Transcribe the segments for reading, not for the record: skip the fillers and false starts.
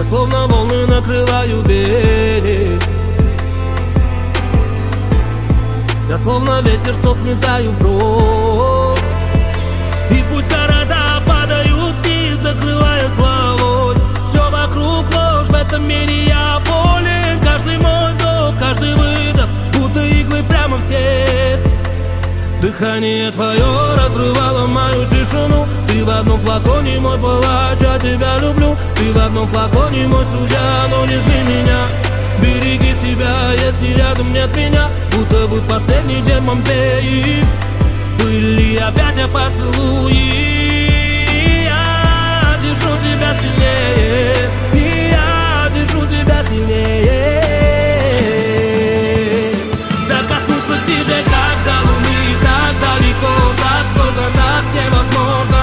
словно волны накрываю берег. Я словно ветер все сметаю прочь. И пусть города падают вниз, накрывая славой. Все вокруг ложь, в этом мире я болен. Каждый мой вдох, каждый выдох, будто иглы прямо в сердце. Дыхание твое разрывало мою тишину. Ты в одном флаконе, мой палач, я тебя люблю. Ты в одном флаконе, мой судья, но не зли меня. Береги себя, если рядом нет меня. Будто бы последний день Помпеи были опять я поцелуи. Я держу тебя сильнее, и я держу тебя сильнее. Докоснуться тебе, как до луны, так далеко, так сложно, так невозможно.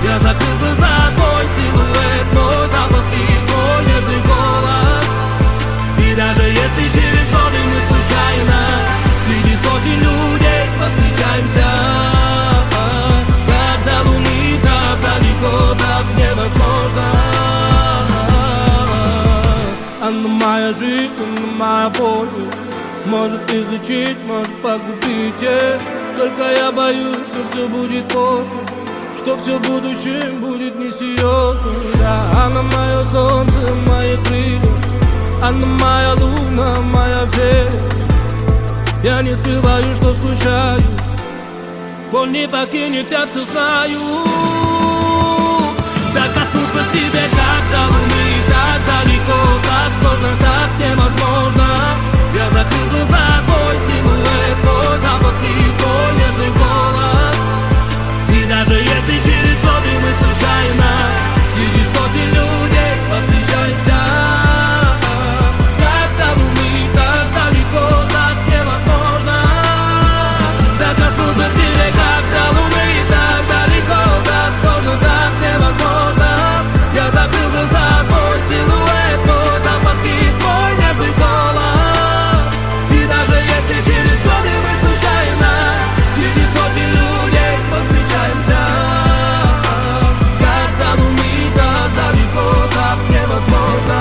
Я закрыл глаза, твой силуэт, твой запах и твой нежный голос. И даже если через годы мы случайно среди сотен людей повстречаемся, как до луны, так далеко, так невозможно. Она моя жизнь, она моя боль. Может излечить, может погубить, yeah. Только я боюсь, что все будет поздно, что все в будущем будет несерьезно. Да, она мое солнце, мои крылья, она моя луна, моя фея. Я не скрываю, что скучаю, боль не покинет, я все знаю. Докоснуться тебе, как до луны, так далеко, так сложно, так невозможно. Я закрыл глаза, твой силуэт, твой запах и твой нежный голос. И даже если через годы мы случайно среди сотен людей повстречаемся, как до луны, так далеко, так невозможно. Докоснуться тебе, как до луны, так далеко, так сложно, так невозможно. Я закрыл глаза, твой силуэт, твой запах и твой нежный голос. И даже если через годы мы случайно среди сотен людей повстречаемся, как до луны, так далеко, так невозможно.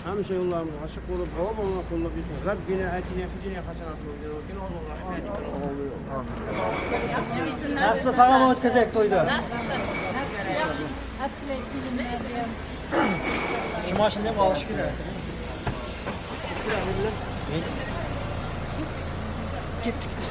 Hamisha yo'llarimiz ochiq bo'lib, havo qo'llab bersin. Rabbina atina fid dunya hasanatan va qina azoban nar. Nasılsa sağlam o'tkazak to'yda. Shu mashinani ham olish kerak. Ketdik biz.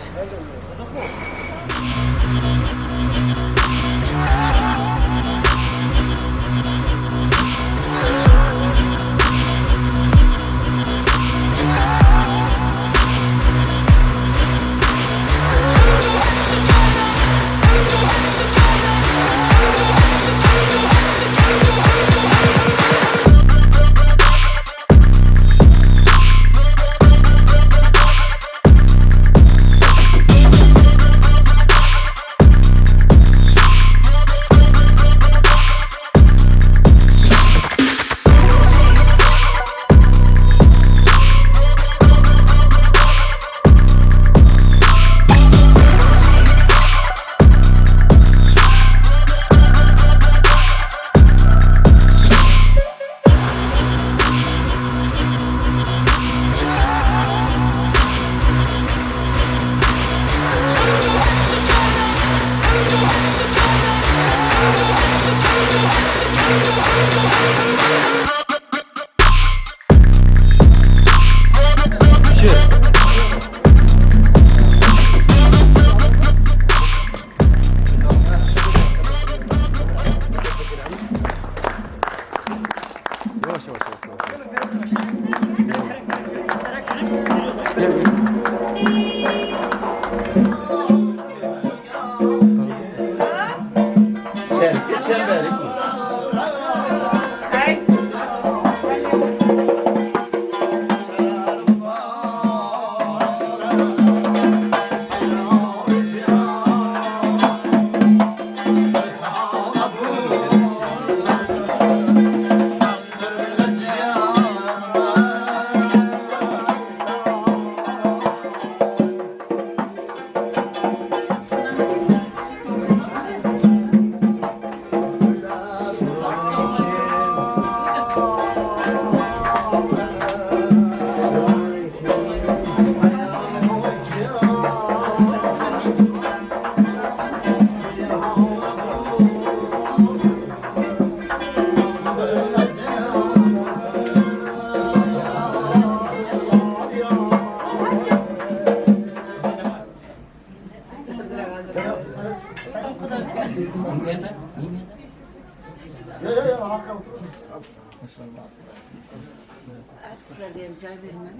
Sizlarga ham joy bermadi.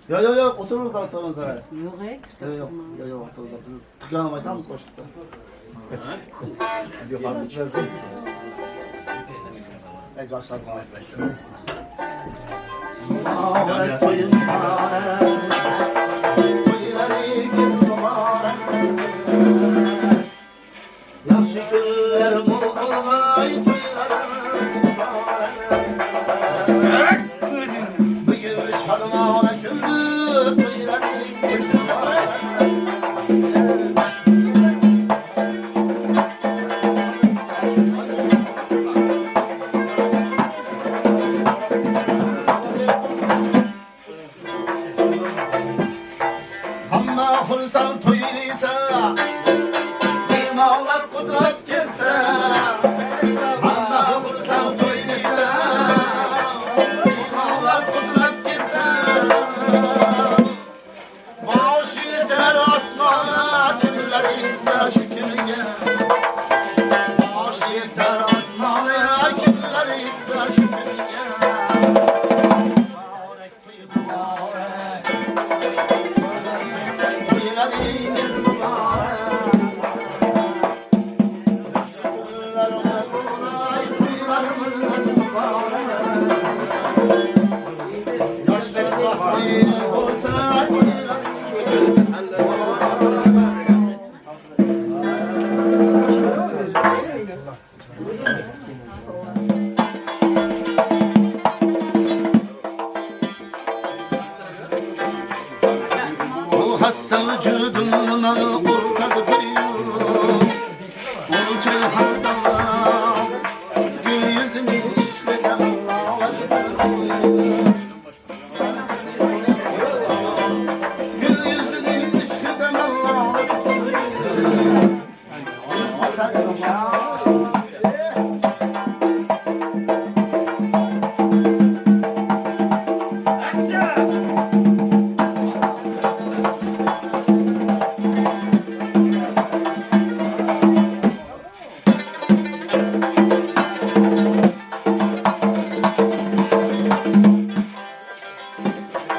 Yo'q, yo'q, yo'q, o'tiramiz, o'tiramiz. Yo'q, ey. Yo'q, yo'q, yo'q, yo'q, o'tiramiz. Biz tukani aytamiz qo'shiqda. Ey yoshlar muborak to'y muborak, to'ylaringiz muborak. Yaxshi kunlar muborak, to'ylarimiz muborak. Bugun shodmona kundir, to'ylaringiz muborak. Hamma xursand to'ylaysa, bemorlar qudrat kelsa. Hamma xursand to'ylaysa, bemorlar qudrat kelsa. Bosh yetar osmona, kimlar yetsa shu kunga. Bosh yetar osmona, kimlar yetsa shu kunga. Muborak to'y muborak, to'ylaringiz muborak. Yaxshi kunlar muborak, to'ylarimiz muborak. Yoshlar baxtli bo'lsa, to'ylaringiz muborak. O hasta vücudumdan kurtardı beni. O cihanda gül yüzünü işleden ağacı. Gül yüzünü işleden ağacı.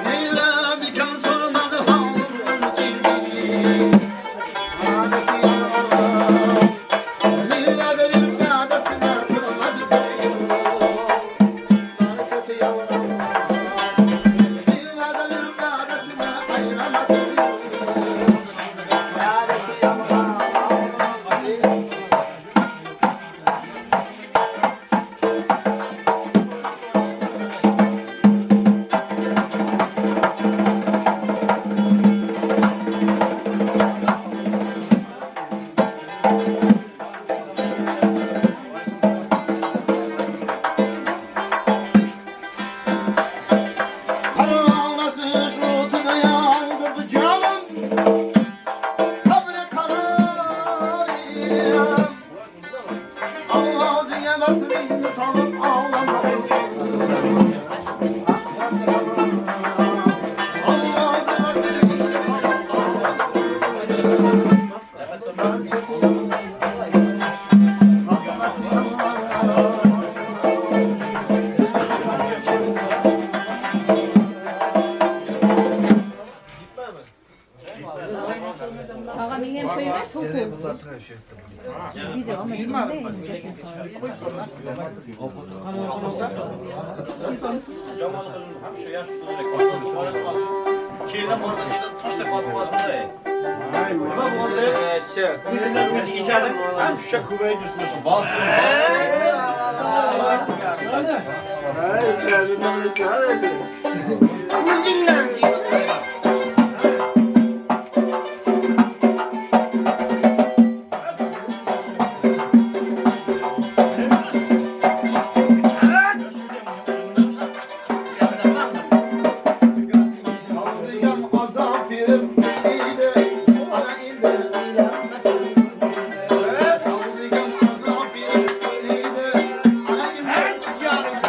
Nere sormadı halımın cilvini. Adası yalvarım. Nere de bir adasına kırmadı Parçası yalvarım. Nere de bir adasına ayıramadı. Adası yalvarım. Paranası şurutuna yandı bu canım. Sabrı kararım. Ağzı yemesin indi salıp ağlama. Ağzı yemesin indi salıp ağlama. Tog'a menga to'yga suv qo'y. Video O'zidan o'zi yetadi, ham shisha ko'payib yursin. Ağlayan azap verip iydi, ana indi eylenmesin. Ağlayan azap verip iydi, ana indi eylenmesin.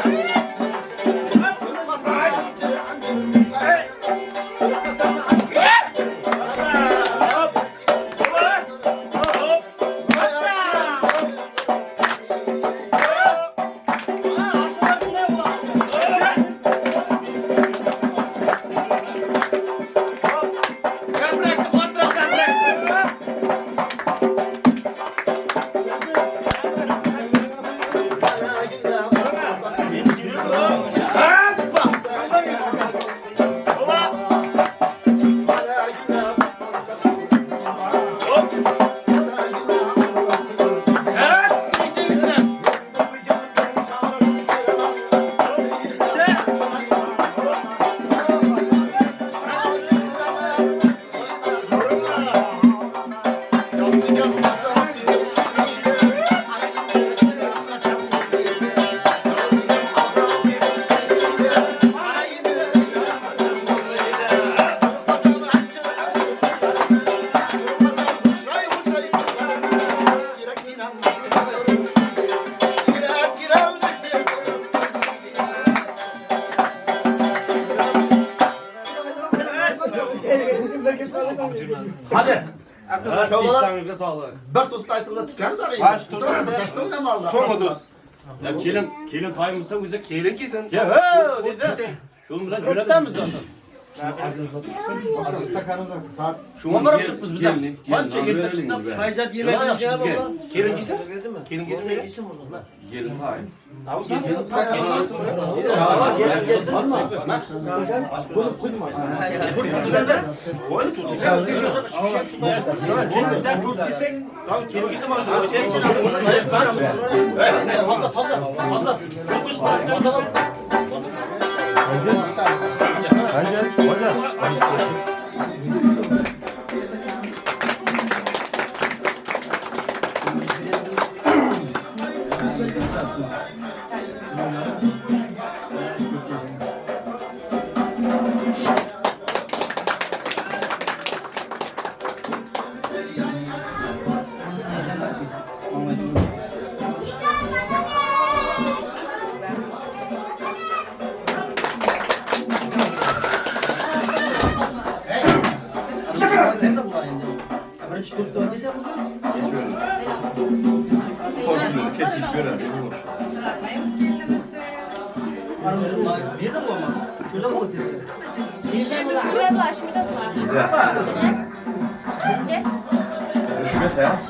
Hadi. Sizlarыңызға sağlık. Bir tost aytıldı tutkanız abi. Ha, şu tost- Bir taşta oynamalı. So'nggi do'st. Ya kelin, kelin toyimizda o'zi kelin kelsin. Ya he dedi. Shu bilan jo'natamiz do'stlar. Saat Shunga qarab turibmiz biz ham. Qancha erta chiqsak, Fayzat yemek bizga. Kelin kelsin. Kelin kelsin meni. Kelin toy. Gelin gelsin. Bunu koyma. Voy tut. Tamam kelin kelsin bana. Fazla fazla fazla. Nerede bular endi? Birinchi to'rtta desa Nerede bu ama? Şurada mı oturuyor? Şurada bular, şurada bular. Güzel. Rüşvet ya.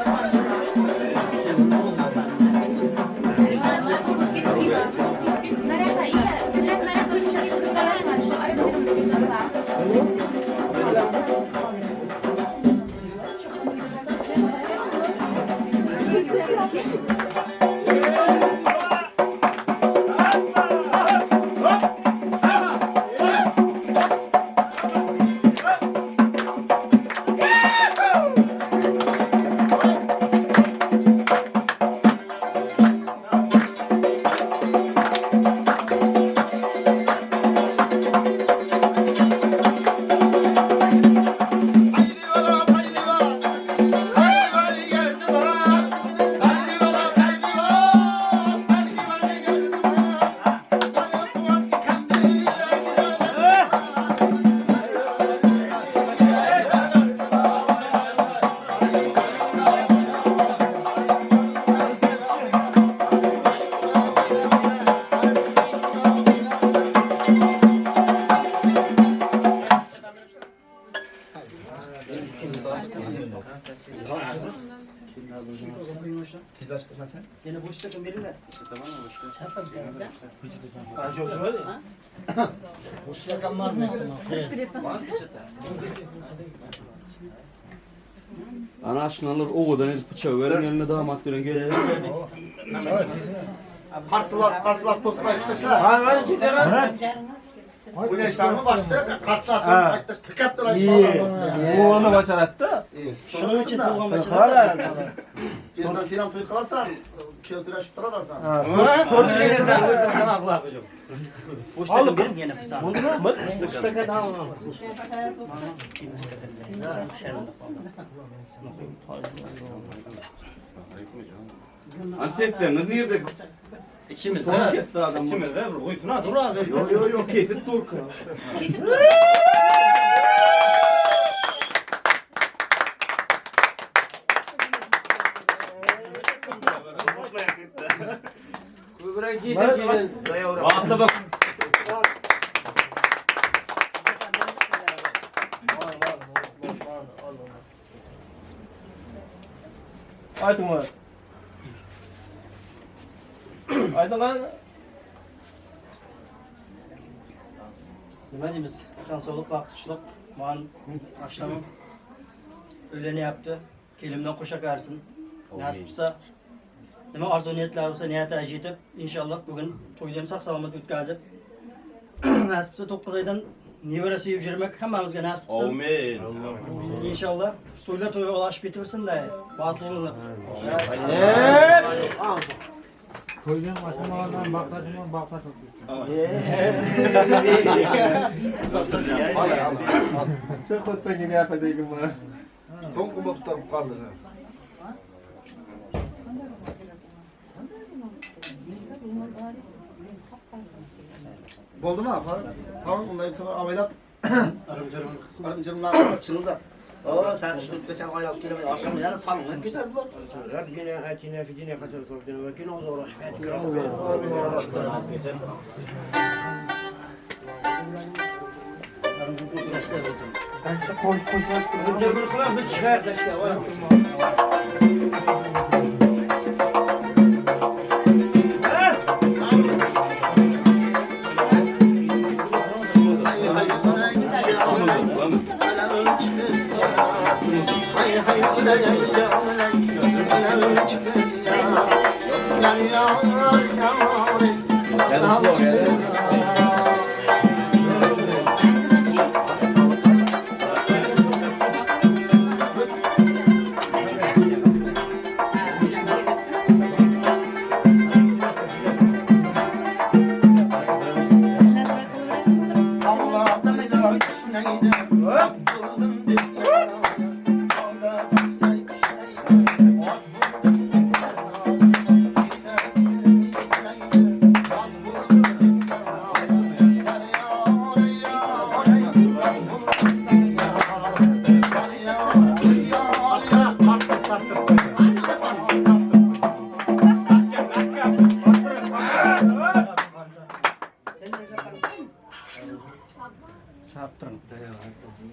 Haydi vara, haydi vara. Haydi vara, geldi vara. Haydi vara, haydi vara. Haydi vara, geldi vara. Haydi vara, kendi Yine boş takım verirler. Ana aşnalar o kadar edip bıçağı veren eline damat veren gel. Karsılar, karsılar tost aytmışlar. Hadi keselim. Güneşlerimi başlayacak, karsılar aytmış, kırk lira Onu başarattı. Şunun için to'g'on başlar. Yerden selam to'y qilarsan, keltirashib turadasan. Boş takım verin yine kısa. Hani seslerini nerede? İçimizde. İçimizde bir uytuna dur abi. Yok yok yok kesip dur. Atla bak. Aydın var. Aydın lan. Nima deymiz? Can sog'lik, baxt xushlik. Man akşamım öğleni yaptı. Kelimdan qo'sha karsin. Nasip bo'lsa nima orzu niyatlar bo'lsa niyatiga yetib, inshaalloh bugun to'yni ham sog' salomat o'tkazib, nasip bo'lsa 9 oydan nevara suyib yurmak hammamizga nasip qilsin. Amin. Inshaalloh shu to'ylar to'yga ulashib ketaversin da. Baxtli bo'linglar. So'nggi bo'lib turib qoldi. Bo'ldimi? Tamam, unday bo'lsa avaylab ırım-cırımlarni chiqingizlar. O, sen 3-4gacha oylab kelaman. Oshim yana salqin ketadi bular. Rabbina atina fid dunya hasanatan va qina azobar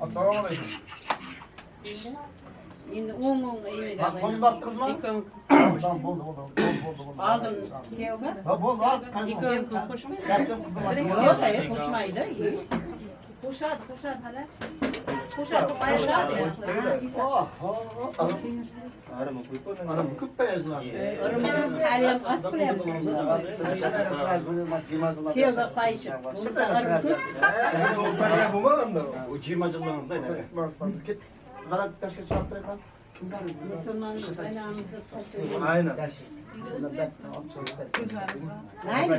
Assalomu alaykum. Endi o'ng endi. Ha, qo'yib attingizmi? Tamam, bo'ldi, bo'ldi. Bo'ldi, bo'ldi. Oldim kuyovga. Ha, bo'ldi, al. Ikkovini qo'shmaydi. Gapim qizni Yo'q, qo'shmaydi. Qo'shadi, qo'shadi hali. Qo'shadi, qo'shadi. Arim ko'payajlar. Haliyam oz qilyapmiz. Kuyovga qo'yishib. Bo'lsa irim ko'p. O 20 yıllarınızda Turkmenistan'da ketdik. Bana tashga chiqarib beraman. Kimlar? Musulmon onamizni so'rsin. Aynen. Mayli,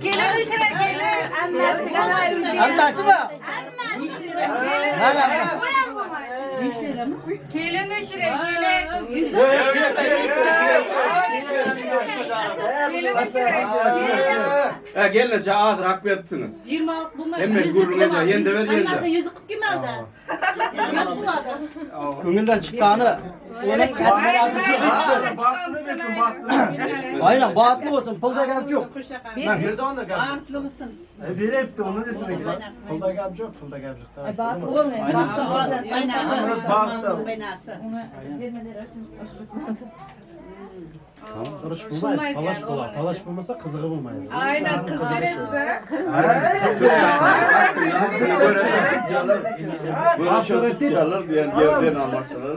Kelin ushra kelin. Hammasimi? Kelin ushra kelin. Kelin ushra kelin. Ha gelince ağır hak beripsiniz. 20 bo'lmaydi. Hemen gurrun ediyor, yendi ver yendi. Hammasi 100 qilib kelmadi. Yo'q bo'ladi. Ko'ngildan chiqqani uning atmalasi shu. Aynen, baxtli bo'lsin, pulda gap yo'q. Baxtli bo'lsin. Beribdi onu dedim. Pulda gap yo'q, pulda gap yo'q. Baxtli bo'lmaydi. Musulmonning binasi. Urush bo'lmaydi, talash bo'ladi. Talash bo'lmasa qizig'i bo'lmaydi. Aynen kız veririz ha. Böyle diyen yerden anlaşılır.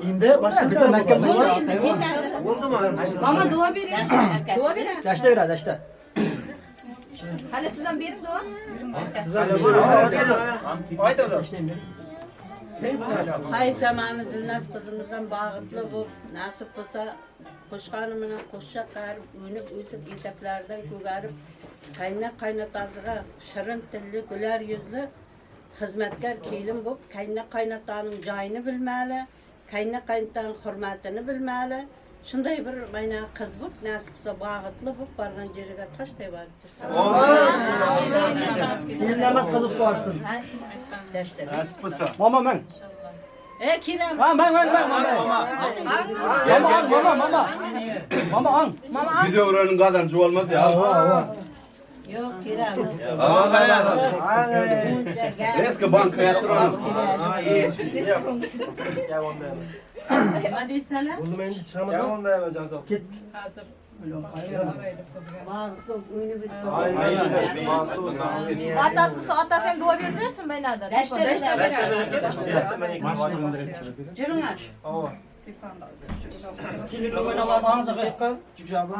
Endi boshqa bizda maktabda Ama dua verin. Duo beradi. Dashta beradi, dashta. Hali siz ham bering duo. Hay zamoni Dilnaz qizimiz ham baxtli bo'lib, nasib qilsa qo'shqoni bilan qo'sha qarib, unib o'sib, etaklaridan ko'garib, qayna qaynotasiga shirin tilli, gular yuzli xizmatkor kelin bo'lib, qayna qaynotaning joyini bilmali, qayna qaynotaning hurmatini bilmali. Shunday bir mana qiz bo'lib, nasib qilsa baxtli bo'lib borgan yeriga toshday borib tursin. Seninlamas qizib borsin. Toshday. Mama mang. E, kelamiz. Ha, mang, mang, mang, mang. Mama ang, mama, mama. Mama ang. Bir de oranın kazancı olmaz ya. Yo'q, kelamiz. Buncha gap. Eski banka yatır onu. Nima deysanlar? Baxtli unib o'ssin. Otasi bo'lsa, otasi ham duo berdirsin baynada. Dashta beradi. Juringlar. Kelinni o'ynalarni og'ziga jukjabi.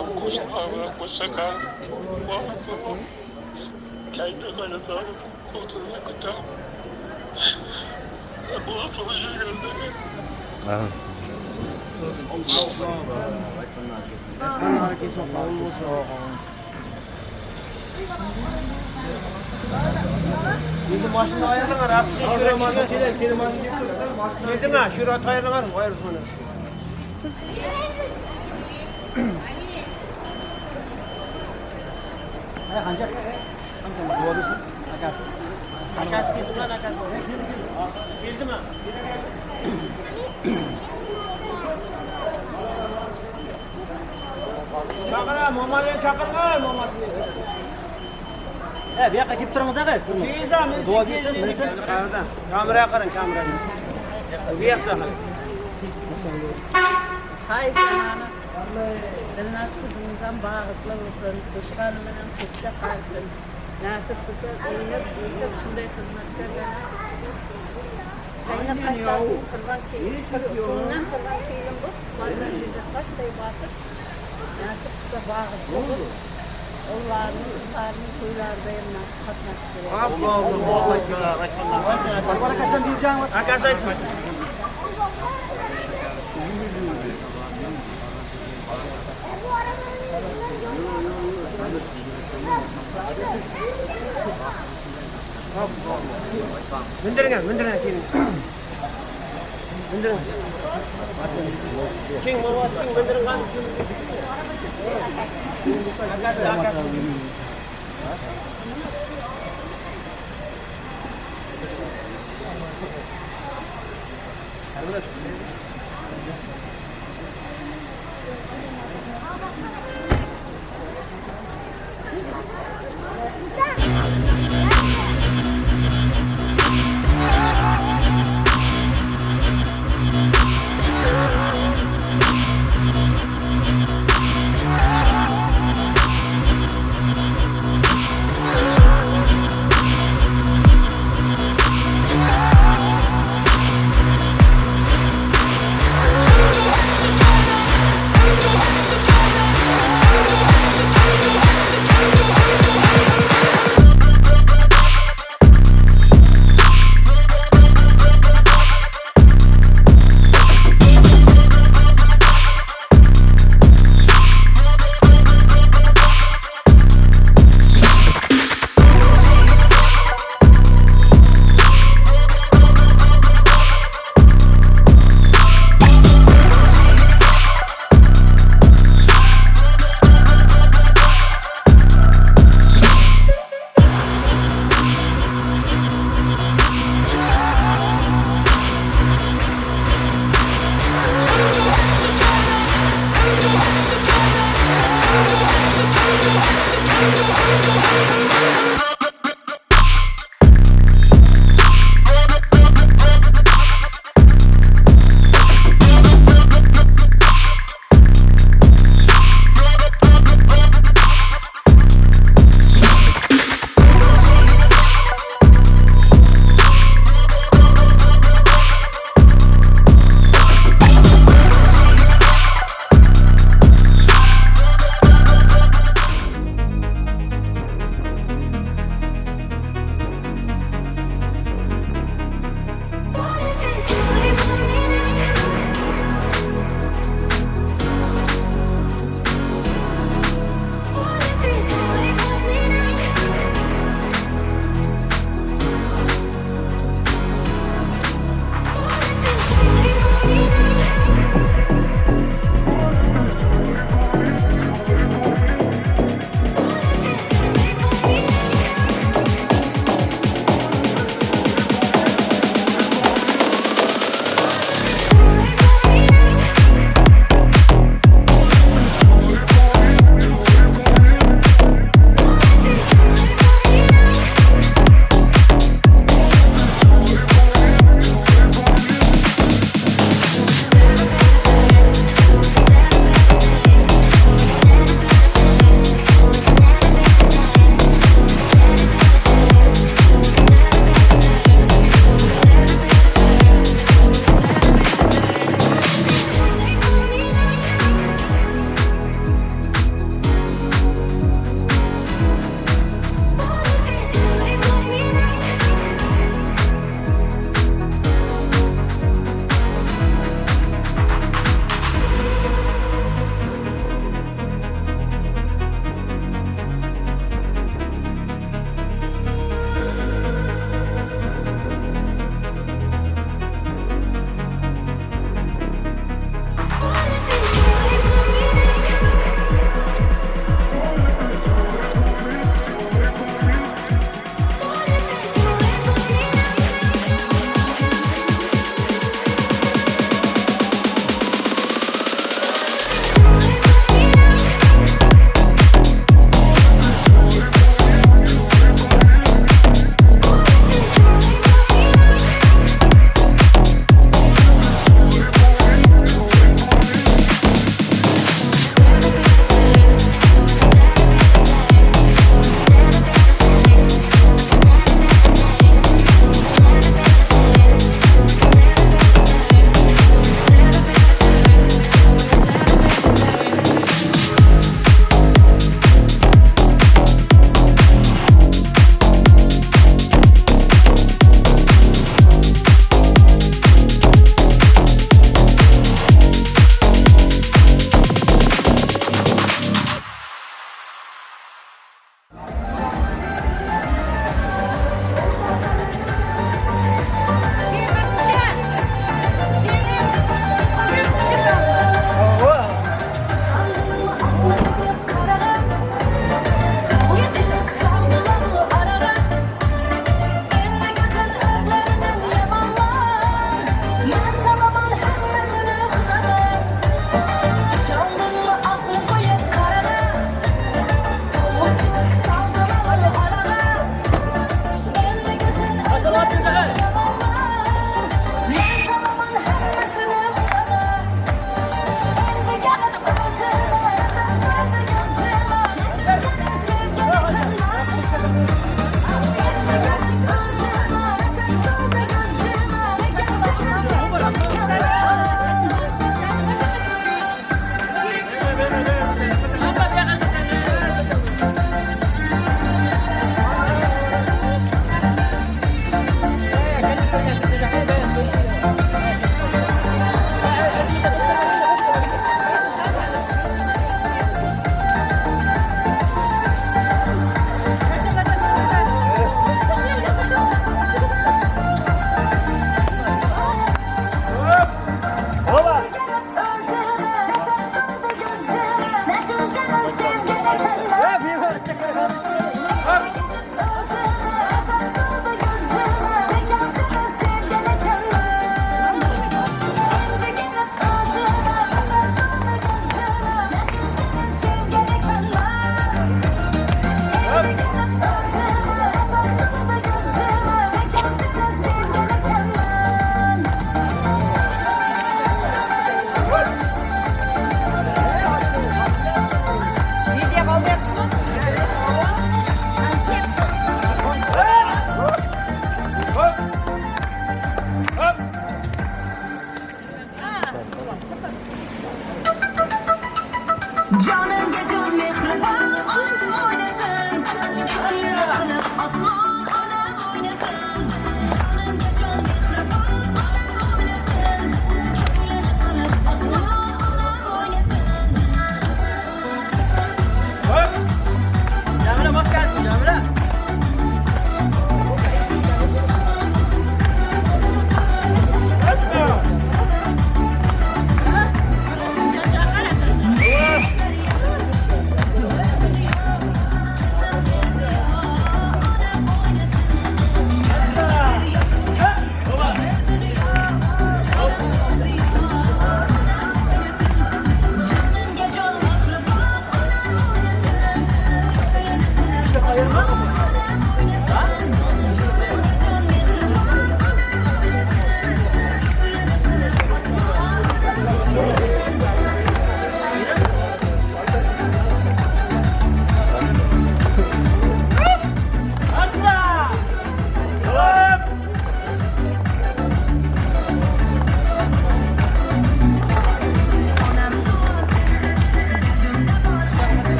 ham qo'shimlar qo'shsa baxtli bo'lib, qayta qaynatasini qo'ltig'iga ko'tarib, baxtli yurgan. Endi mashina ayirlinglar, aqshi shura keldimi? Shura tayyorlanglar, ayirsiz mana. Mana qancha? Duo bersin, akasi. Akasi kelsin, akasi. Keldimi? Chaqira, momani chaqirg'an, momasini. Bu yoqqa kelib turingiz aka. Duo bersin, minsin. Kameraga qarang, kameraga. Bu yoqqa qarang. Hay sanani Dilnaz qizimiz ham baxtli bo'lsin, qo'shqani bilan qo'shsa qarisin. Nasib qilsa o'ynab, o'sib shunday xizmatkorlar. Qayna qaytasini turgan kelin, qo'lidan turgan kelin bu. Boylar yerda toshday botib, nasib qilsa baxtli bo'lib, o'g'illarning, qizlarning to'ylarida ham nasib qatnashib kerak. Akasi aytsin. Mindiring, mindiring keling. Mindiring. King momosi, king mindiring qani. Akasi, akasi.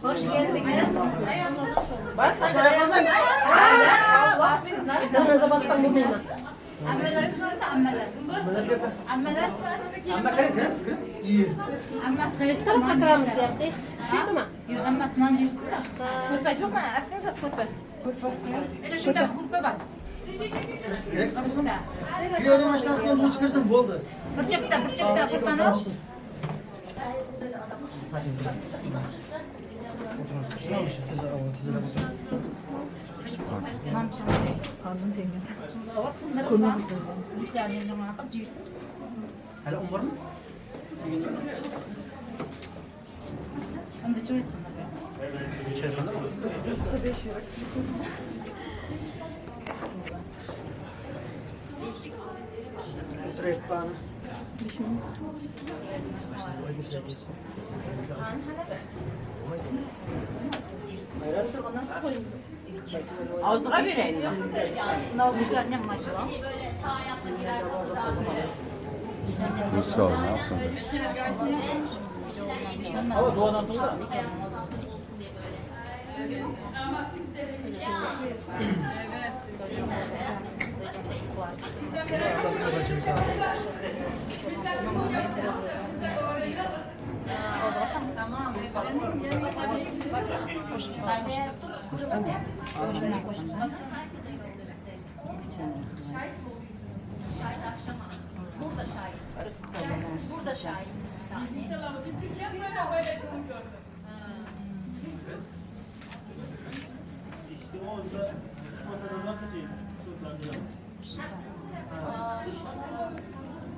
Hoş geldiniz. Kuyovning mashinasi bilan o'zi kirsin bo'ldi. Bir chetda ko'rpani ol. Hali un bormi? Ağzına vereyim. Ama doğadan sonra.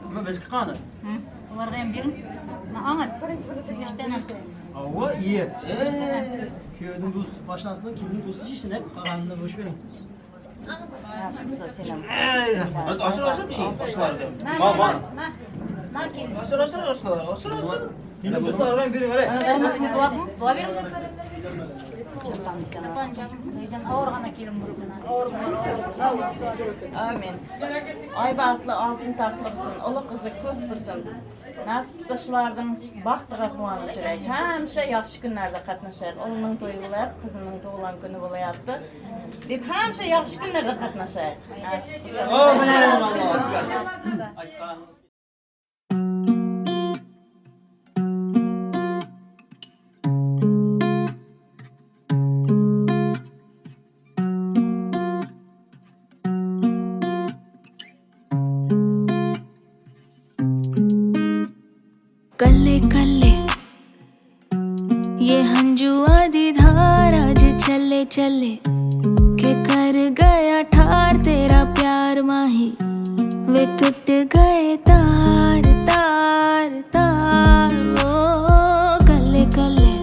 Ama bizga qani? Ularga ham bering. Ahmet, beshtana. Ava iyi. Kuyovning do'sti mashinasidan kimning do'sti yeysin hep qalanini bosh bering. Hadi aşır aşır yiyin oshlarni. Aşır aşır oshlar, aşır aşır. Meni do'stlarim bering ara. Bular bering. Amin. Ay bahtlı, altın tatlı olsun, ulu kızı köp olsun. Nasip taşlardan baxtıga quvonib yuraylik. Həmişə yaxşı günlərdə qatnaşayıq. Oğlunun toyu olar, qızının doğulan günü olayaptı. Deb həmişə yaxşı günlərdə qatnaşayıq. Nasip olsa. Amin. Allohu akbar. कल्ले कल्ले ये हंजुआ दी धार आज चले चले के कर गया ठार तेरा प्यार माही वे टूट गए तार तार तार ओ कल्ले कल्ले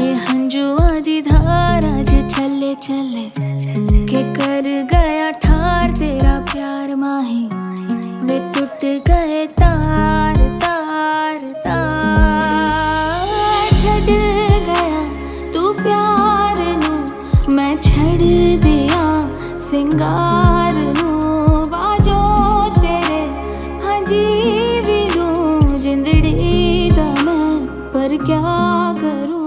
ये हंजुआ दी धार आज चले चले के कर गया ठार तेरा प्यार माही वे टूट गए तार तार तार। छड़ गया तू प्यार नू मैं छड़ दिया सिंगार नू बाजो तेरे हाँ जी भी लूं जिंदड़ी दा मैं पर क्या करूं।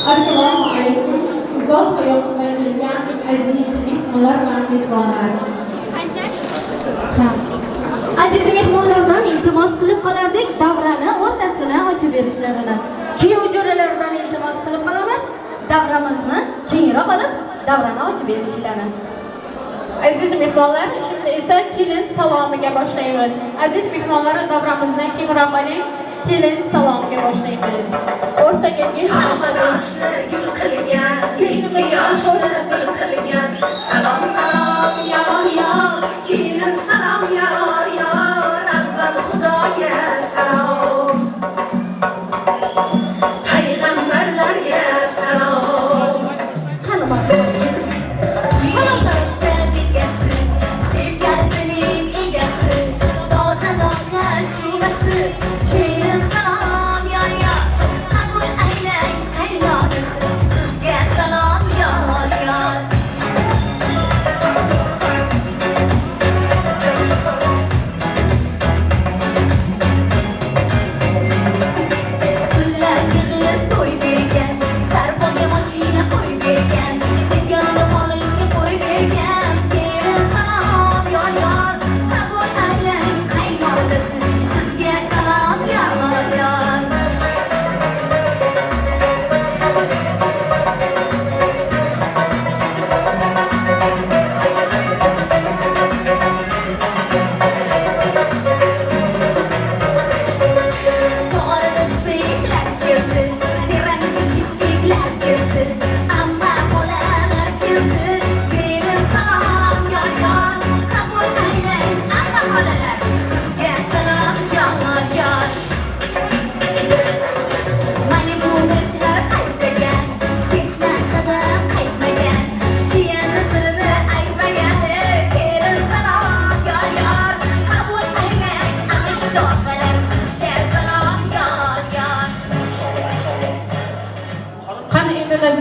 Assalomu alaykum. Uzoq va yoqindan kelgan aziz mehmonlar va mezbonlar. Aziz mehmonlardan iltimos qilib qolardik, davrani o'rtasini ochib berishlarini. Kuyov jo'ralardan iltimos qilib qolamiz, davramizni kengroq olib, davrani ochib berishlarini. Aziz mehmonlar, şimdi esa kelin salomiga boshlaymiz. Aziz mehmonlar, davramizni kengroq oling. Kelin salomiga boshlaymiz. O'rtaga yoshni gul qilgan, ikki yoshni bir qilgan. Salom salom yor yor, kelin salom yor yor, avval Xudoga salom, payg'ambarlarga salom. Qani marhamat. Sevganining egasi, toza noqa shuvasi, kelin salom yor yor, qabul aylang qaynonasi, sizga salom yor yor.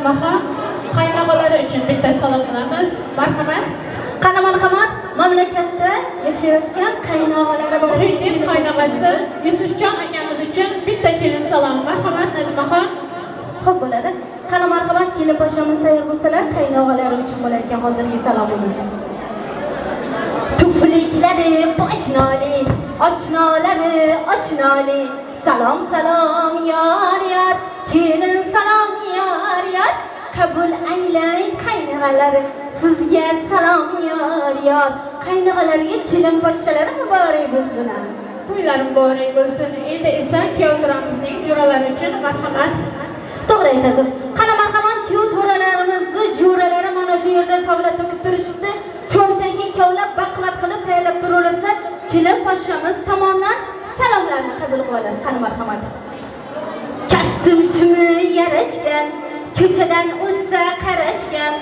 Nazimaxon qaynog'alari uchun bitta salom qilamiz. Marhamat. Qani marhamat, mamlakatda yashayotgan qaynog'alari bor. Muhiddin qaynog'asi Yusufjon akamiz uchun bitta kelin salom. Marhamat Nazimaxon. Xo'p bo'ladi. Qani marhamat, kelin poshamiz tayyor bo'lsalar, qaynog'alari uchun bo'lar ekan hozirgi salomimiz. Tufliklari poshnoli, oshnolari oshnoli. Salom salom yor yor, kelin salom yor yor. Qabul aylang qaynog'alari, sizga salom yor yor. Qaynog'alariga kelin poshshalari muborak bo'lsin. To'ylar muborak bo'lsin. Endi esa kuyov to'ramizning jo'ralari uchun marhamat. To'g'ri aytasiz. Qani marhamat, kuyov to'ralarimizni jo'ralari mana shu yerda savlat to'kib turishibdi. Cho'ntagi kovlab baqvat qilib tayyorlab turaverasizlar. Kelin poshshamiz tomonidan salomlarni qabul qilib olasiz. Qani marhamat. Kastim shimi yarashgan, ko'chadan o'tsa qarashgan.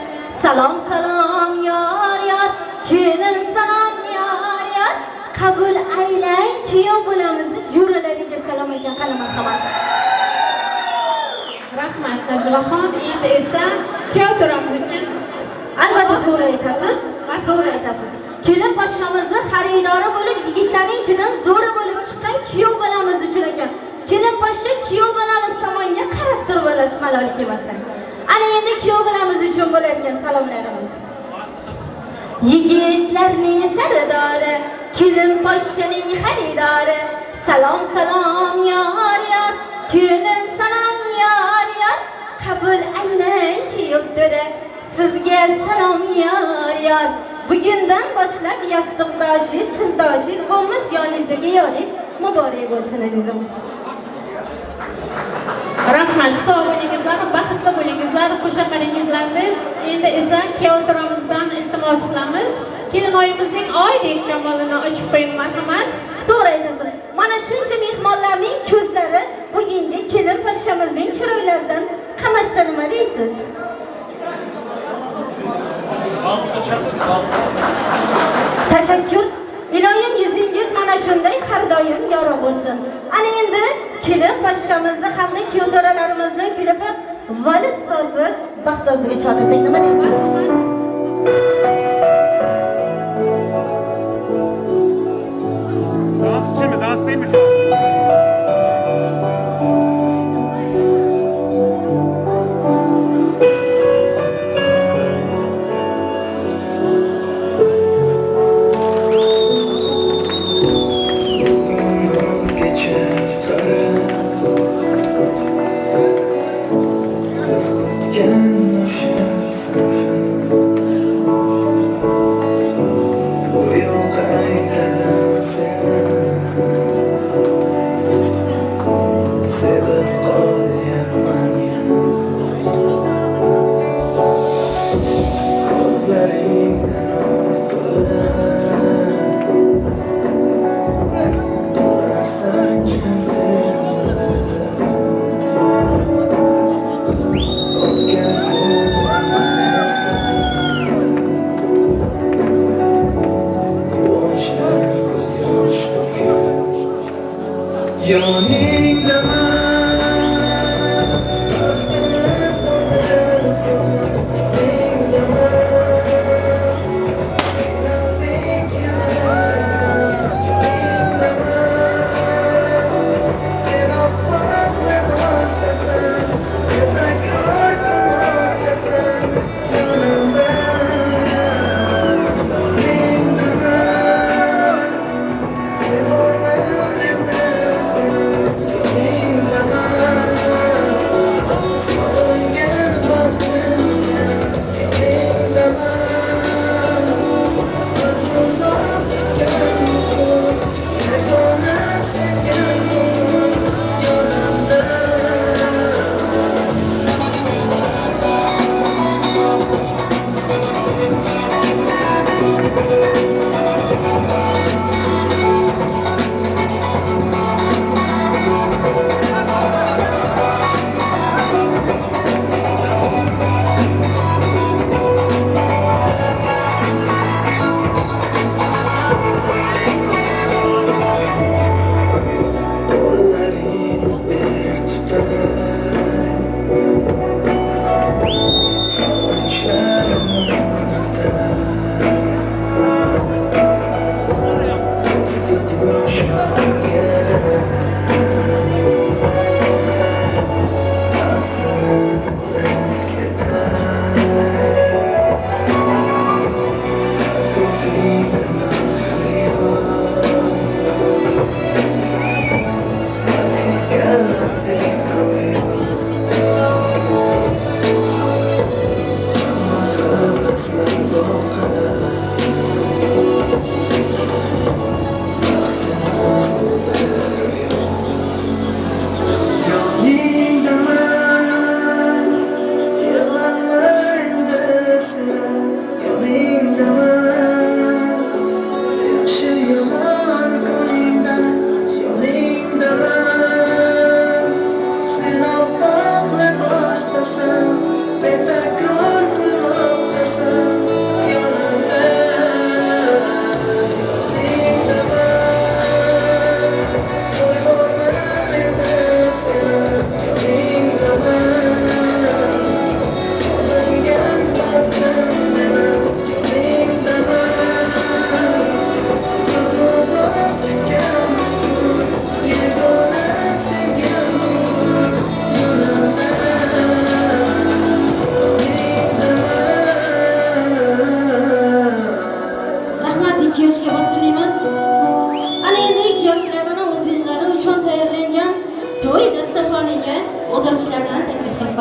Salom salom yor yor, kelin salom yor yor. Qabul aylang kuyov bolamizni jo'ralariga salom ekan. Qani marhamat. Rahmat Nazimaxon. Endi esa kuyov to'ramiz uchun albatta to'g'ri aytasiz. To'g'ri aytasiz. Kelin poshshamizni xaridori bo'lib, yigitlarning ichidan zo'ri bo'lib chiqqan kuyov bolamiz uchun ekan. Kelin poshsha kuyov bolamiz tomonga qarab turib olasiz, malol kelmasin. Ana endi kuyov bolamiz uchun bo'lar ekan salomlarimiz. Yigitlarning sardori, kelin poshshaning xaridori. Salom salom yor yor, kelin salom yor yor. Qabul aylang kuyov to'ra, sizga salom yor yor. Bugundan boshlab yostiqdoshingiz, sirdoshingiz bo'lmish yoningizdagi yoringiz muborak bo'lsin azizim. Rahmat, sog' bo'lingizlar, baxtli bo'lingizlar, qo'sha qaringizlar deb. Endi esa kuyov to'ramizdan iltimos qilamiz. Kelinoyimizning oydek jamolini ochib qo'ying marhamat. To'g'ri aytasiz. Mana shuncha mehmonlarning ko'zlari bugungi kelin poshshamizning chiroylaridan qamashsa nima deysiz? Tashakkur. Iloyim yuzingiz mana shunday har doim yorug' bo'lsin. Ana endi kelin poshshamizni hamda kuyov to'ralarimizni kulib valiz sozi, baxt soziga chorlasak nima deysiz? Dans için mi? Dans değil mi şu an? Sen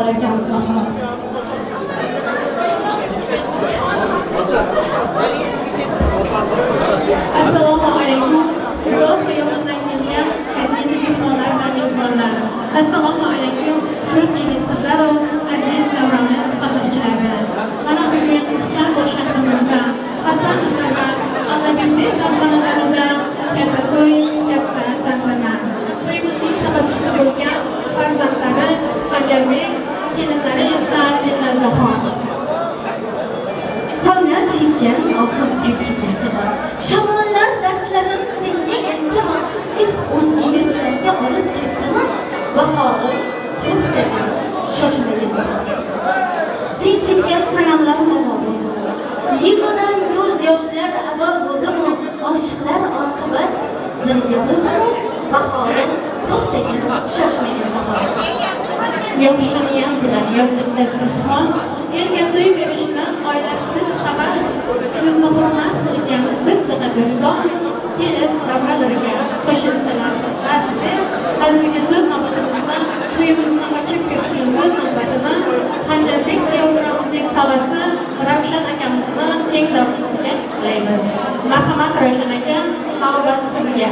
qolar ekanmiz, marhamat. Assalomu alaykum. Uzoq xiyobondan kelgan aziz mehmonlar va mezbonlar. Assalomu alaykum, sho'x yigit qizlar va aziz davramiz qatnashchilari. Mana bugun Istanbul shahrimizda Hasanovlar va Allabekli davronalarida katta to'y, katta tantana. To'yimizning sababchisi bo'lgan farzandlari Xanjarbek, kelinlari esa Dilnazoxon. Tonglar chekkan oxir kuyga ketdimi? Shamollar dardlarim senga yetdimi? Eh, o'zga yurtlarga olib ketdimi? Bahorim to'xtagin, shoshmagin. Sen ketgan sanamlar navo bo'ldi. Yig'idan ko'z yoshlar ado bo'ldimi? Oshiqlar oqibat birga bo'ldimi? Bahorim to'xtagin, shoshmagin bahorim. Yaxshi niyat bilan yozib dasturxon, erga to'y berishdan oylabsiz xabar, sizni hurmat qilgan do'sti qadrdon kelib davralarga qo'shilsalar. Bas deb hozirgi so'z navbatimizda to'yimizni ochib berishgan so'z navbatini Xanjarbek kuyovbolamizning tog'asi Ravshan akamizni keng davramizga ulaymiz. Marhamat Ravshan aka, navbat sizga.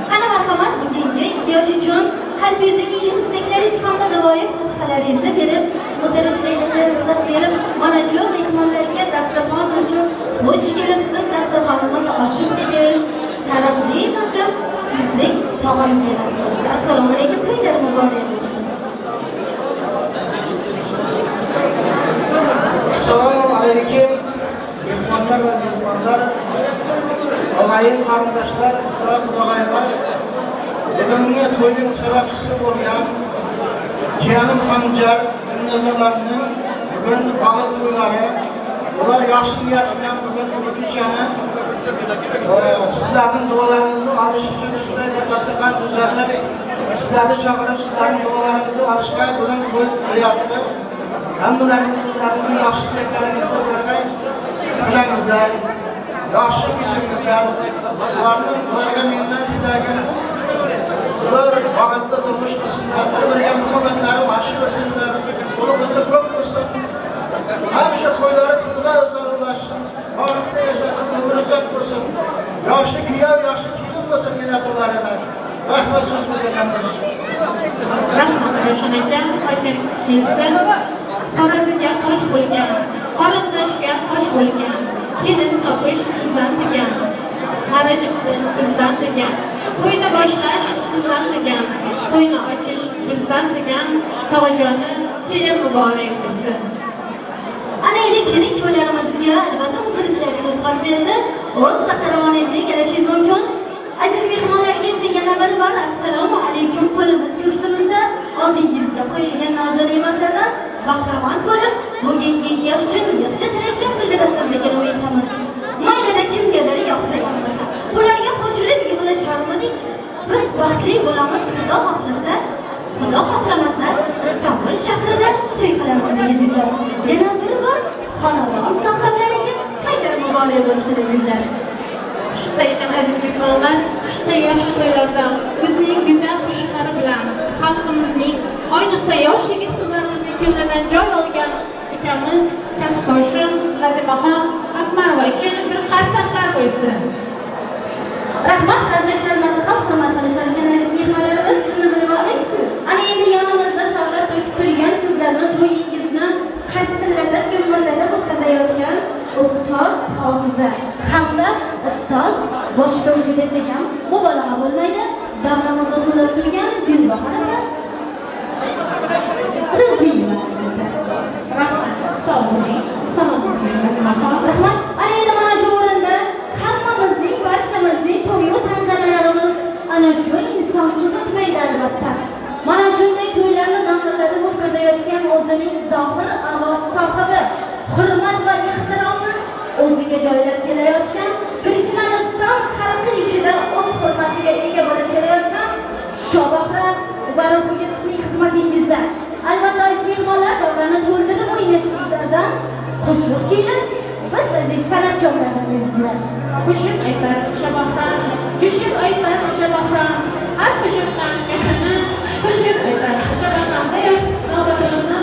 Qani marhamat, bugungi yosh uchun qalbingizdagi istaklaringiz hamda duoyi fotihalaringizni berib, o'tirishlarga ruxsat berib, mana shu mehmonlarga dasturxon uchun xush kelibsiz, dasturxonimiz ochiq deb berish sharafli maqom sizdek tog'amizga nasib bo'ldi. Assalomu alaykum, to'ylar muborak bo'lsin. Assalomu alaykum, mehmonlar va mezbonlar, og'ayin qarindoshlar, xudo xudog'aylar. Bugungi to'yning sababchisi bo'lgan jiyanim Xanjar Dilnozalarning bugun bag'it to'ylari, ular yaxshi niyat bilan bugun bu kechani sizlarning duolaringizni olish uchun shunday bir dasturxon tuzatib, sizlarni chaqirib, sizlarning duolaringizni olishga bugun to'y qilyapti. Hammalaringiz o'zlaringizning yaxshi tilaklaringizni ularga tilangizlar, yaxshi kechingizlar. Ularga mendan tilagim, ular baxtli turmush qilsinlar, bir-biriga muhabbatlari oshirsinlar, uli qizi ko'p bo'lsin. Hamisha to'ylari to'yga ulashsin, baxtli yashasin, umri uzoq bo'lsin. Yaxshi kuyov, yaxshi kelin bo'lsin menatulariga. Rahmat so'z berganlar. Rahmat Ravshan aka, hokim kelsin. Xorazmga qo'sh bo'lgan, qarindoshga qo'sh bo'lgan, kelin topish sizdan degan, xaraj bizdan degan, to'yni boshlash sizdan degan, to'yni ochish bizdan degan, tog'ajoni kelin muborak bo'lsin. Ana endi kelin kuyovlarimizga albatta o'tirishlaringiz ruxsat berdi. O'z taxtaravoningizga egallashingiz mumkin. Aziz mehmonlarga esa yana bir bor assalomu alaykum qo'limiz go'shtimizda oldingizga qo'yilgan nozu ne'matlardan bahramand bo'lib, bugungi yosh uchun yaxshi tilaklar bildirasiz degan umiddamiz. Maylida kimgadir yoqsa yoqmasa, ularga qo'shilib yig'lasharmidik. Biz baxtli bo'lamiz, Xudo xohlasa, Xudo xohlamasa Istanbul shahrida to'y qilarmiz azizlar. Yana bir bor xonadon sohiblariga to'ylar muborak bo'lsin azizlar. Shunday ekan aziz mehmonlar, shunday yaxshi to'ylarda o'zining go'zal qo'shiqlari bilan xalqimizning, ayniqsa yosh yigit qizlarimizning ko'nglidan joy olgan ukamiz kasbdoshim Nazimaxon Akmarova uchun bir qarsaklar qo'ysin. Rahmat, qarsak chalmasa ham hurmat qilishar ekan aziz mehmonlarimiz, buni bilib oling. Ana endi yonimizda savlat to'kib turgan sizlarni to'yingizni qarsillatib, gumburlatib o'tkazayotgan ustoz Hofiza hamda ustoz boshlovchi desak ham mubolag'a bo'lmaydi. Davramizni to'ldirib turgan Gulbahor aka Ro'ziyeva. Rahmat, sog' bo'ling. Salomat bo'ling Nazimaxon. Rahmat. Ana endi mana shu o'rinda hammamizning, barchamizning to'yu tantanalarimiz ana shu insonsiz o'tmaydi albatta. Mana shunday to'ylarni damlarlatib o'tkazayotgan o'zining zohir ovoz sohibi, hurmat va ehtiromni o'ziga joylab kelayotgan, Turkmaniston xalqi ichida o'z hurmatiga ega bo'lib kelayotgan Shobaxra Ubarov bugun sizning xizmatingizda. Albatta aziz mehmonlar, davrani to'ldirib o'ynashlardan qo'shiq kuylash biz aziz san'atkorlardan azizlar. Qo'shiq aytar Shobaxra, Jushib aytar Shobaxra, har qo'shiqdan mehrini qo'shiq aytar Shobaxra deya navbatimizni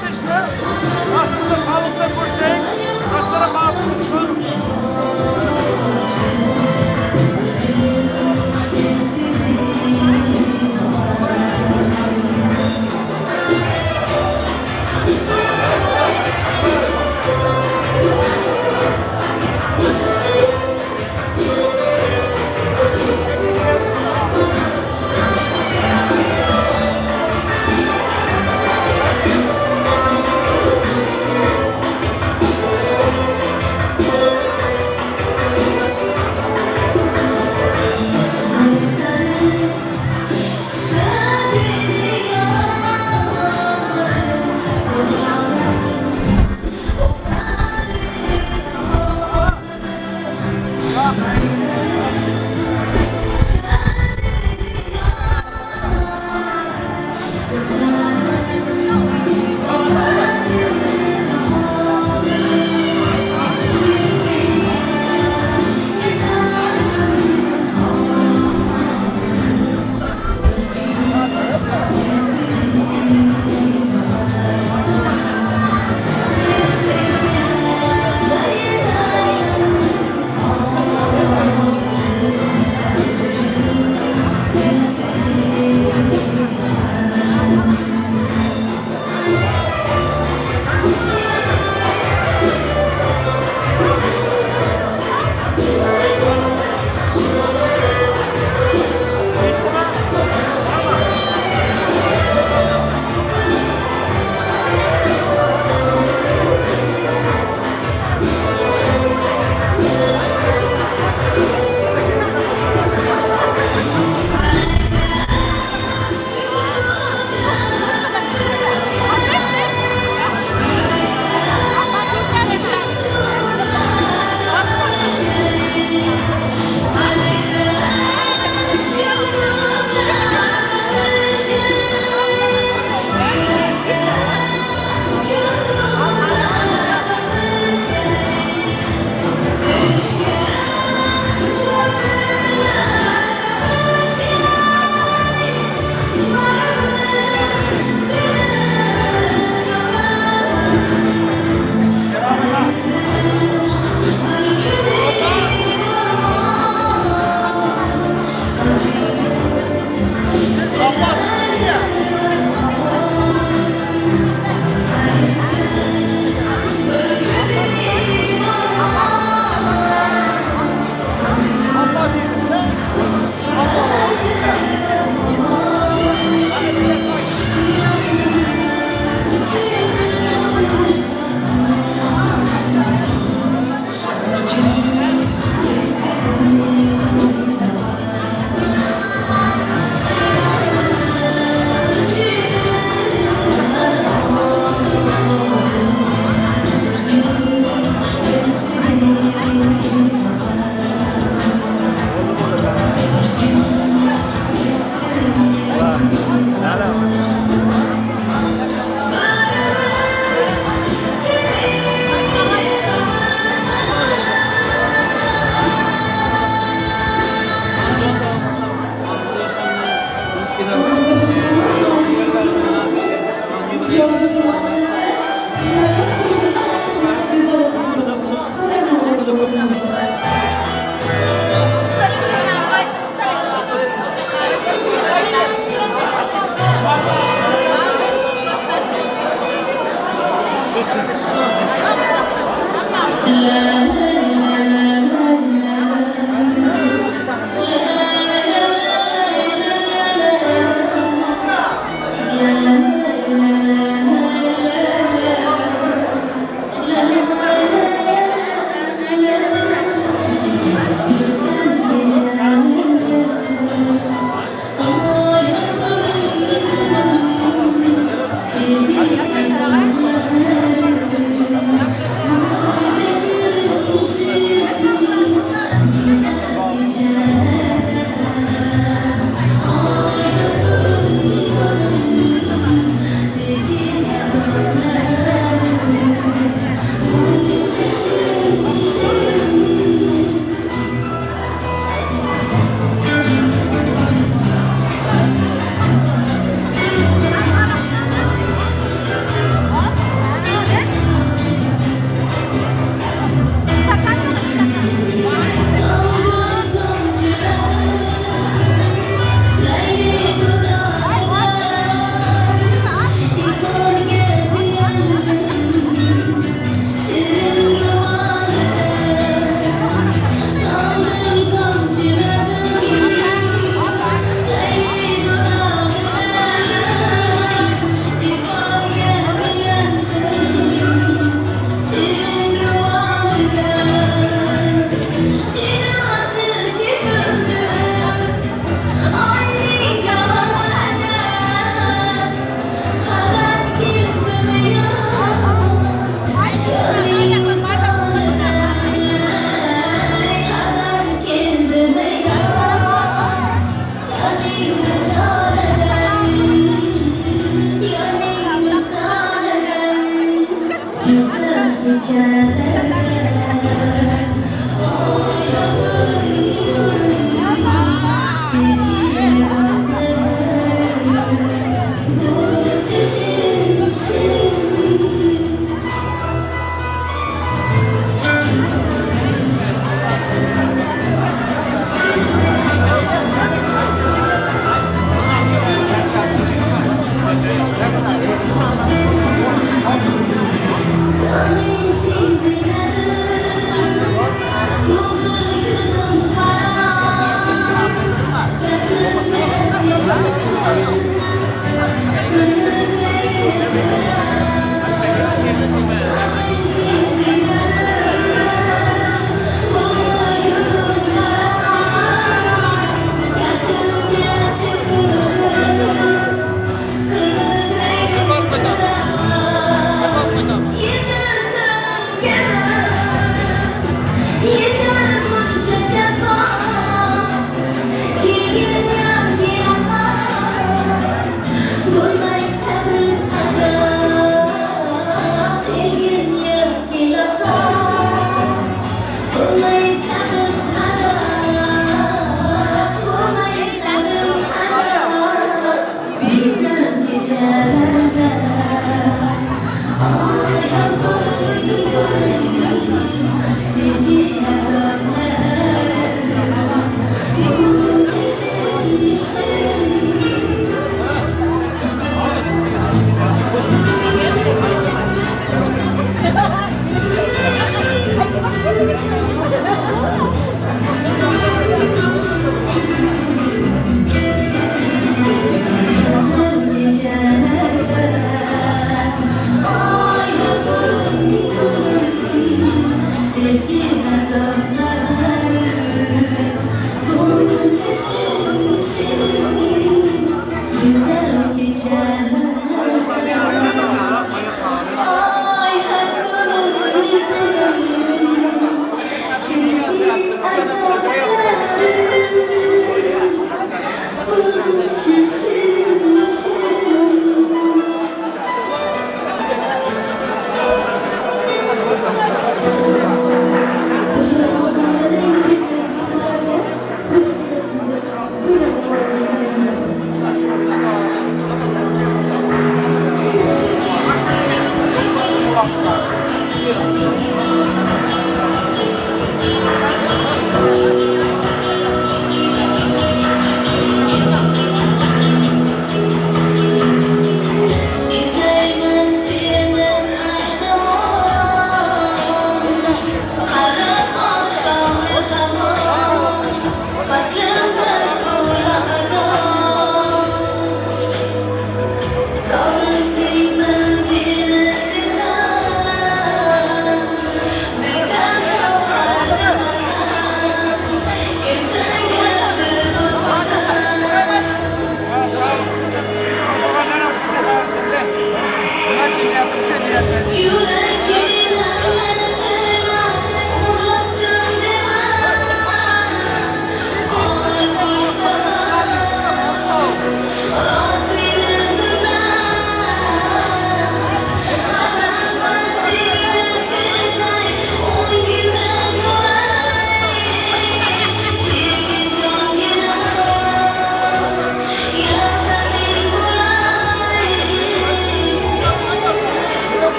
Katta ishni nasib qilsa sog'liqda ko'rishing, yoshlara baxtli bo'lsin.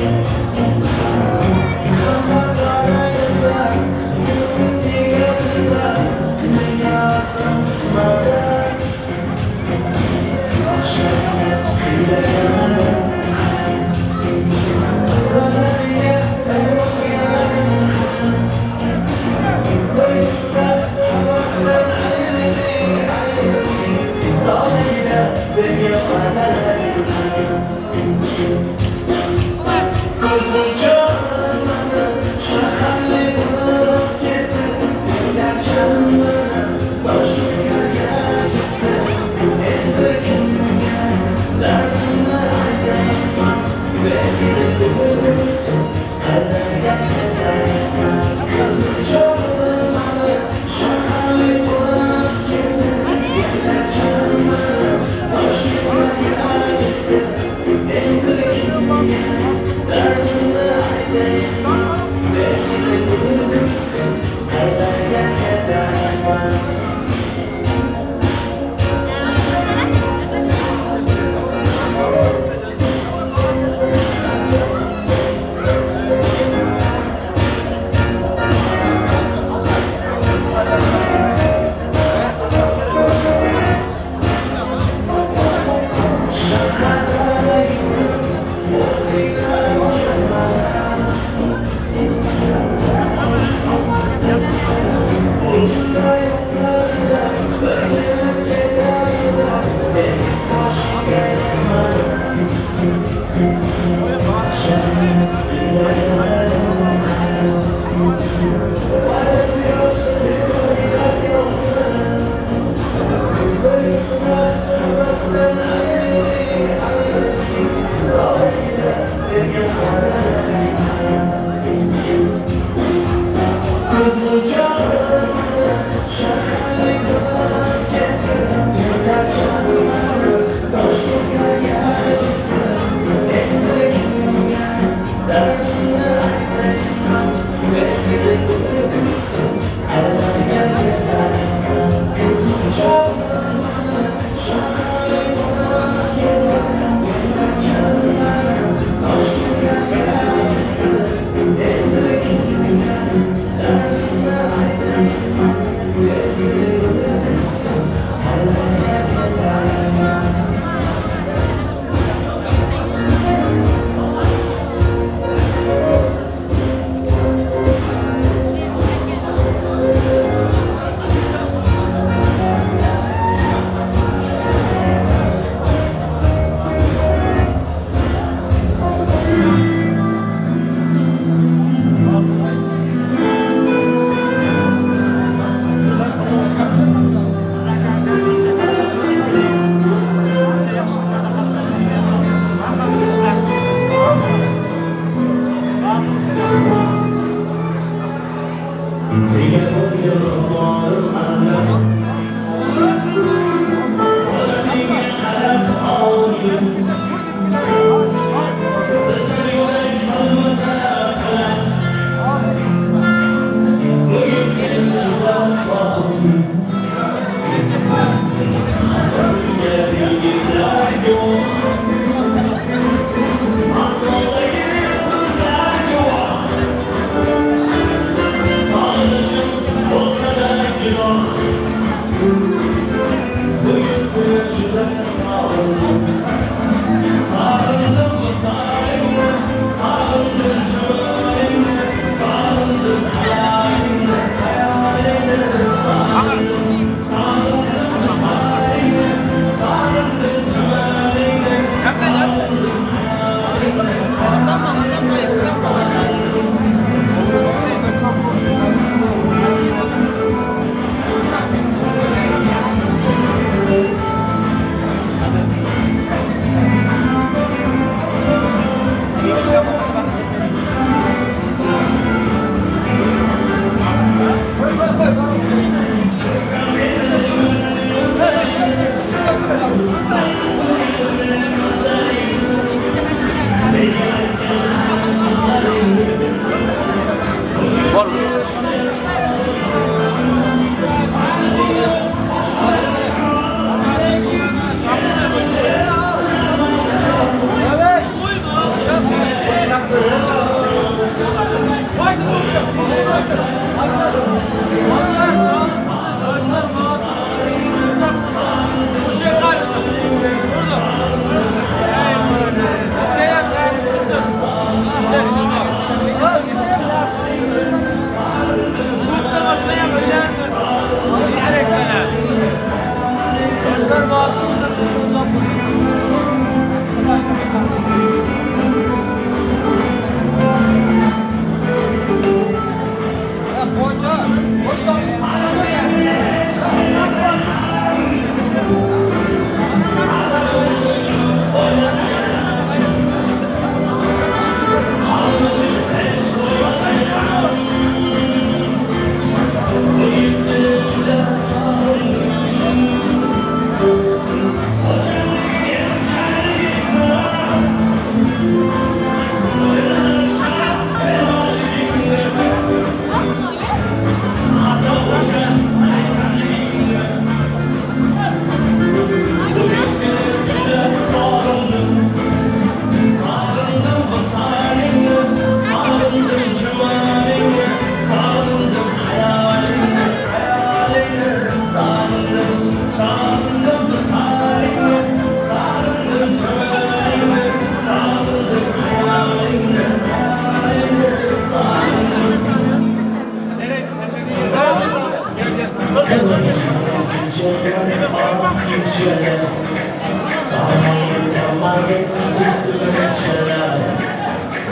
Sağ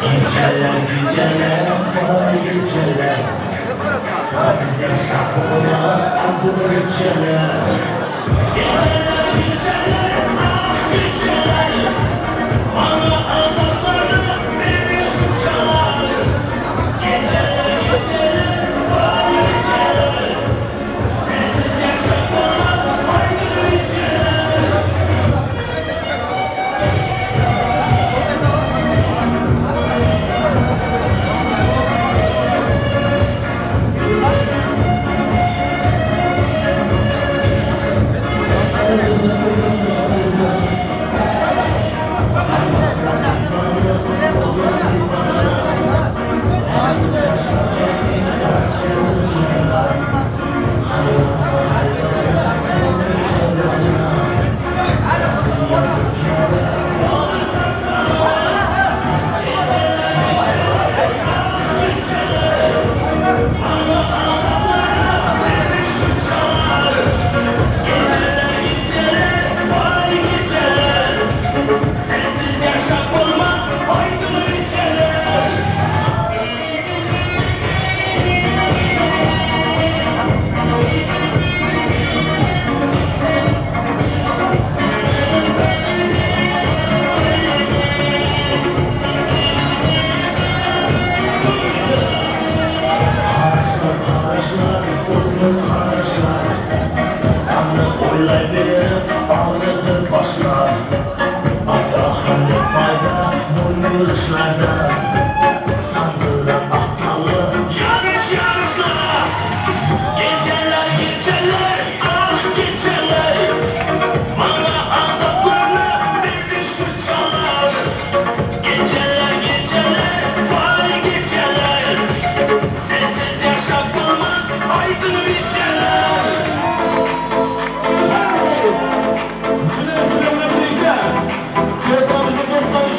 Geceler geceler, vay geceler. Sensiz yaşam olmaz, aklımı geceler. Geceler geceler, ah geceler. Bana azaplarını verdi şu çalar. Geceler geceler, vay geceler. Sensiz yaşam olmaz, aydın geceler. Sensiz yaşam olmaz, aydın geceler. Qarashlar, qarashlar, o'tli qarashlar. Sani o'ylayverib og'ridi boshlar. Aytohimli foyda bu yurishlarda. San bilan otali yarish yarishlar. Geceler geceler, ah geceler. Bana azaplarını verdi şu çalar. Geceler geceler, vay geceler. Sensiz yaşam olmaz, aydın geceler. Sizlerle birlikte Kıyafetimizi dostlar.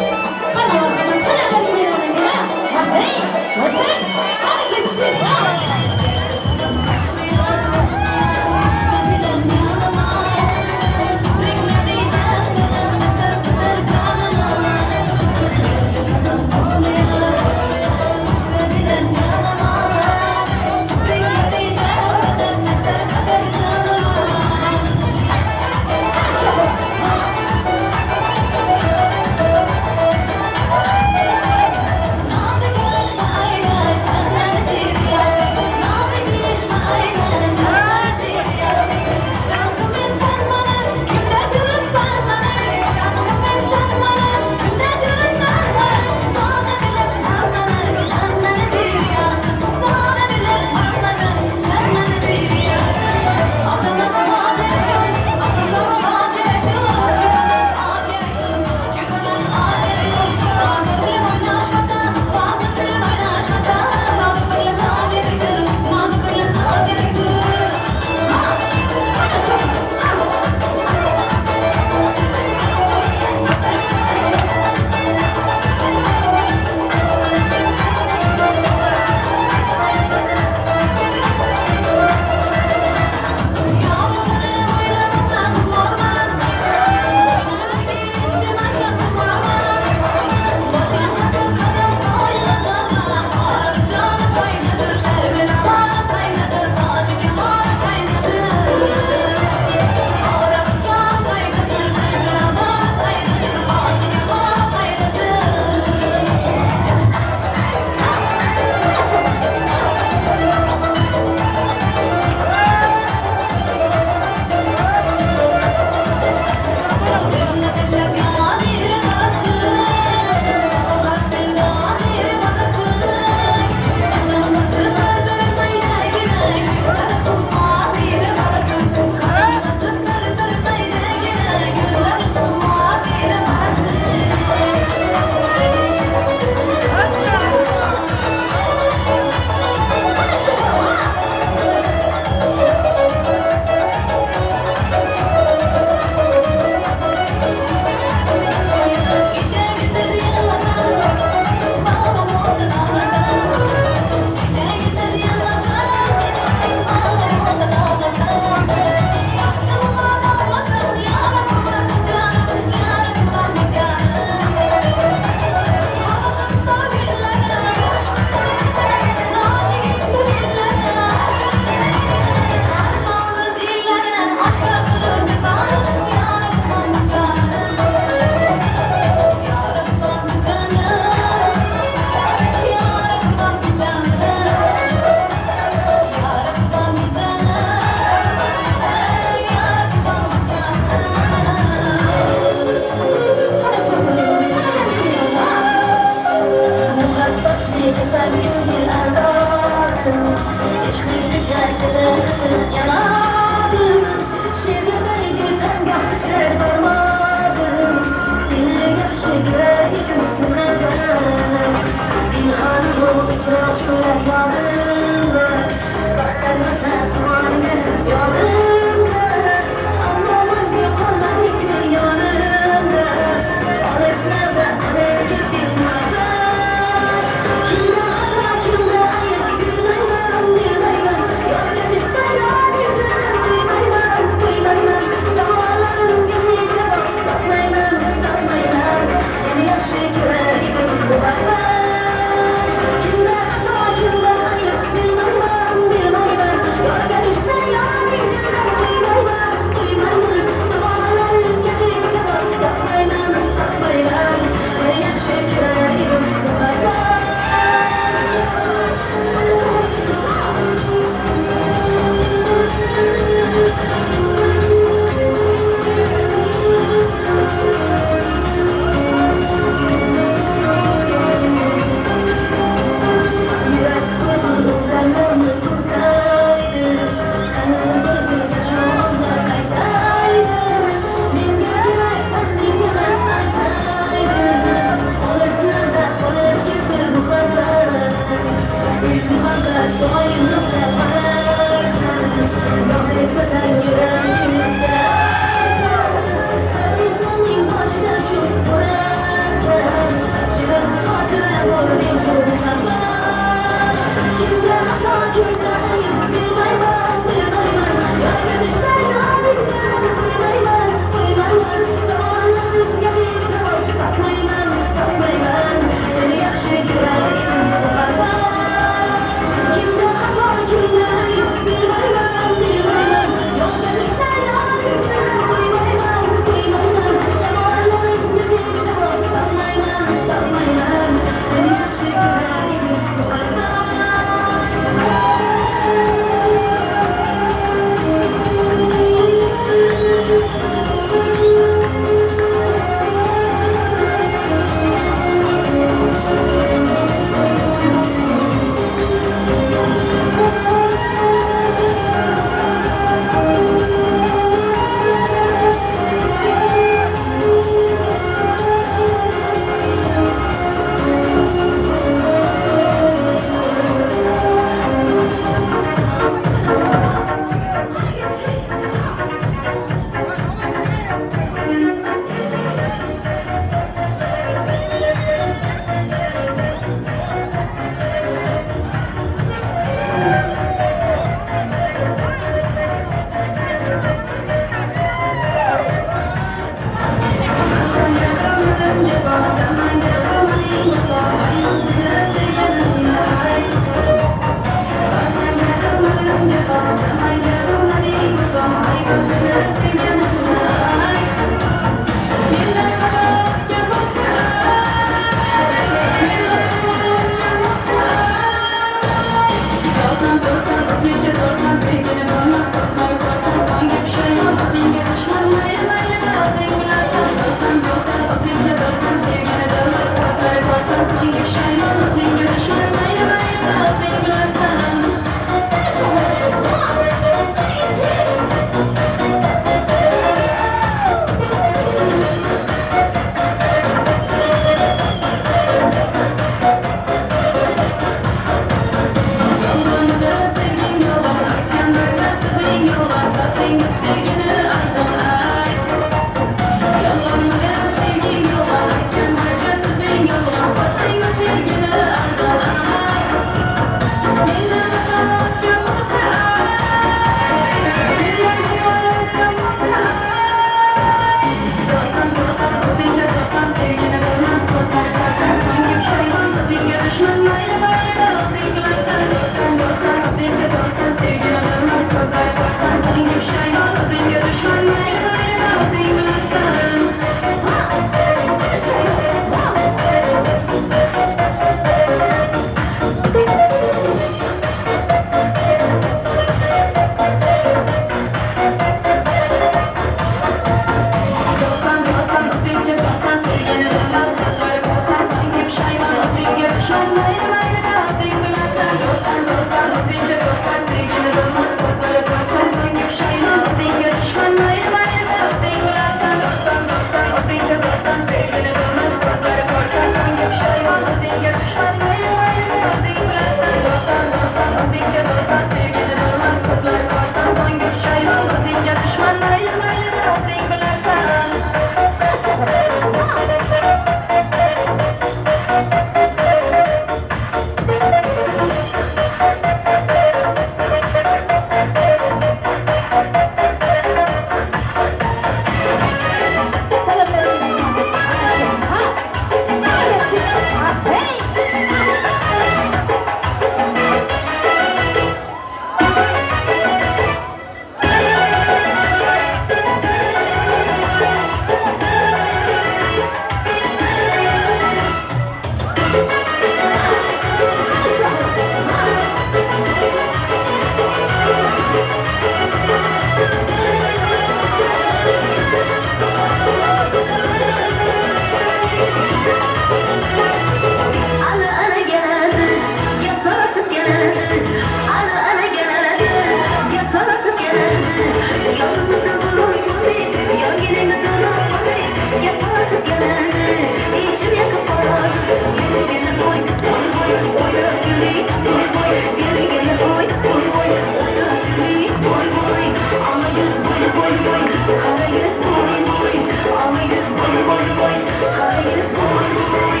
voy voy, qara yuz voy voy, ola yuz voy voy voy, qara yuz voy voy.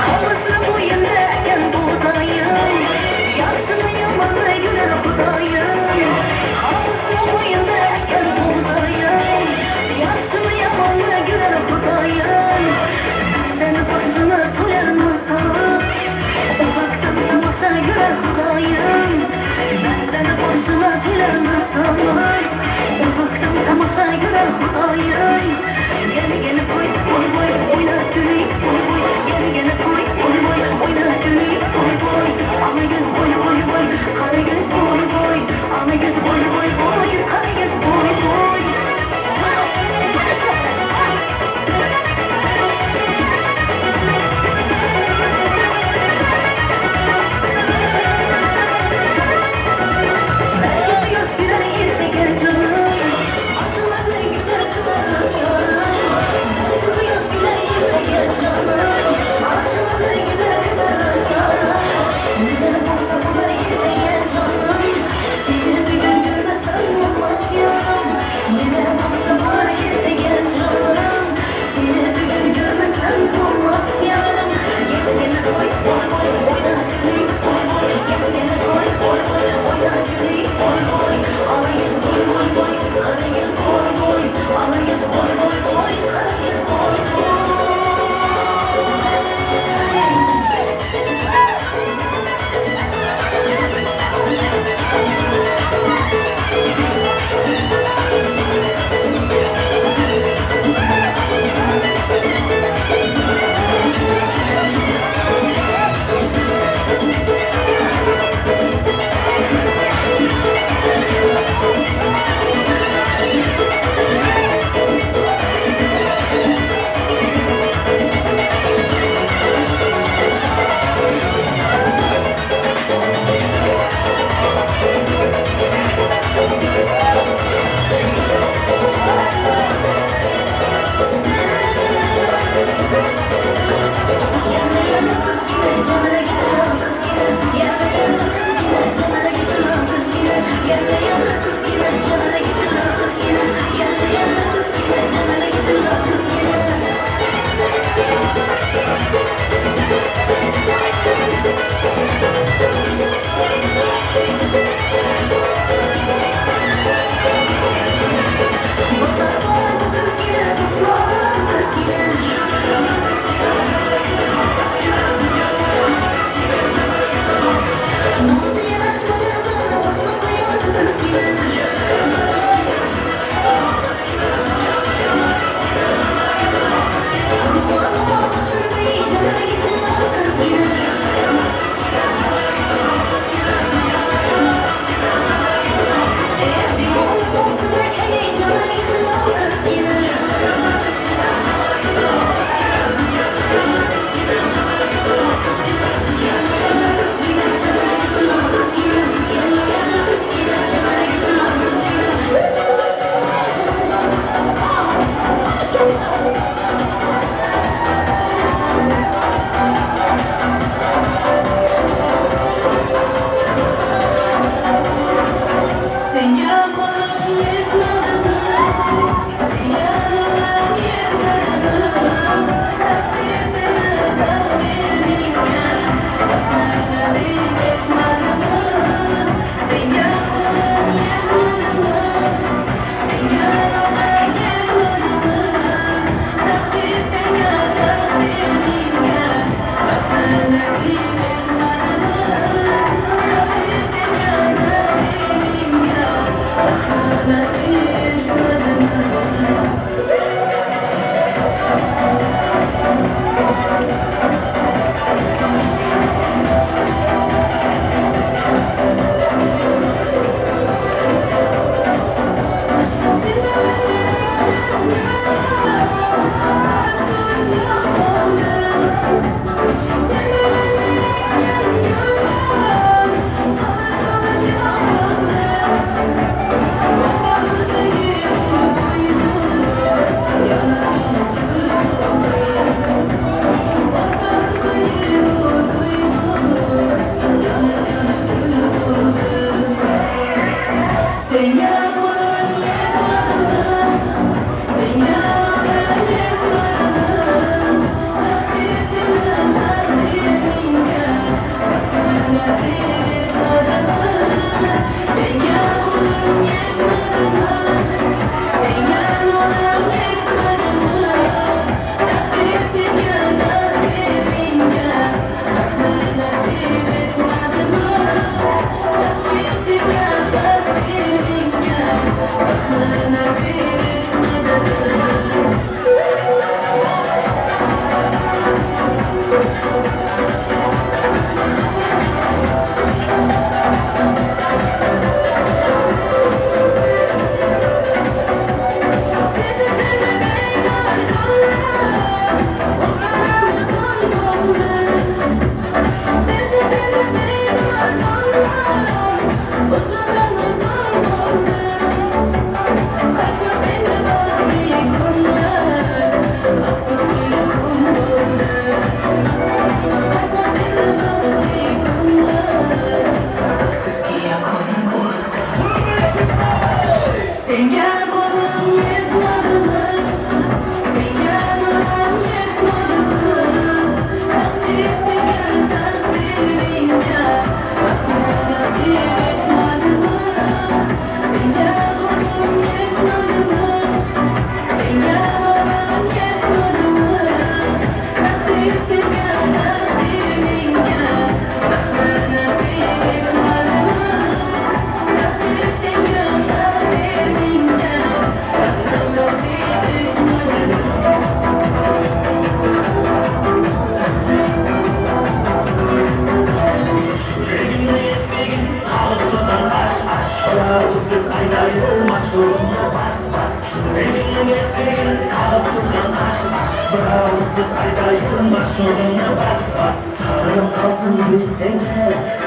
Hovuzli bo'yinda ekan bug'doyim, yaxshini yomonni ko'rar Xudoyim. Hovuzli bo'yinda ekan bug'doyim, yaxshini yomonni ko'rar So'zsiz aytayin ma'shuqimni bas bas. Sog'inib qolsin desang-da,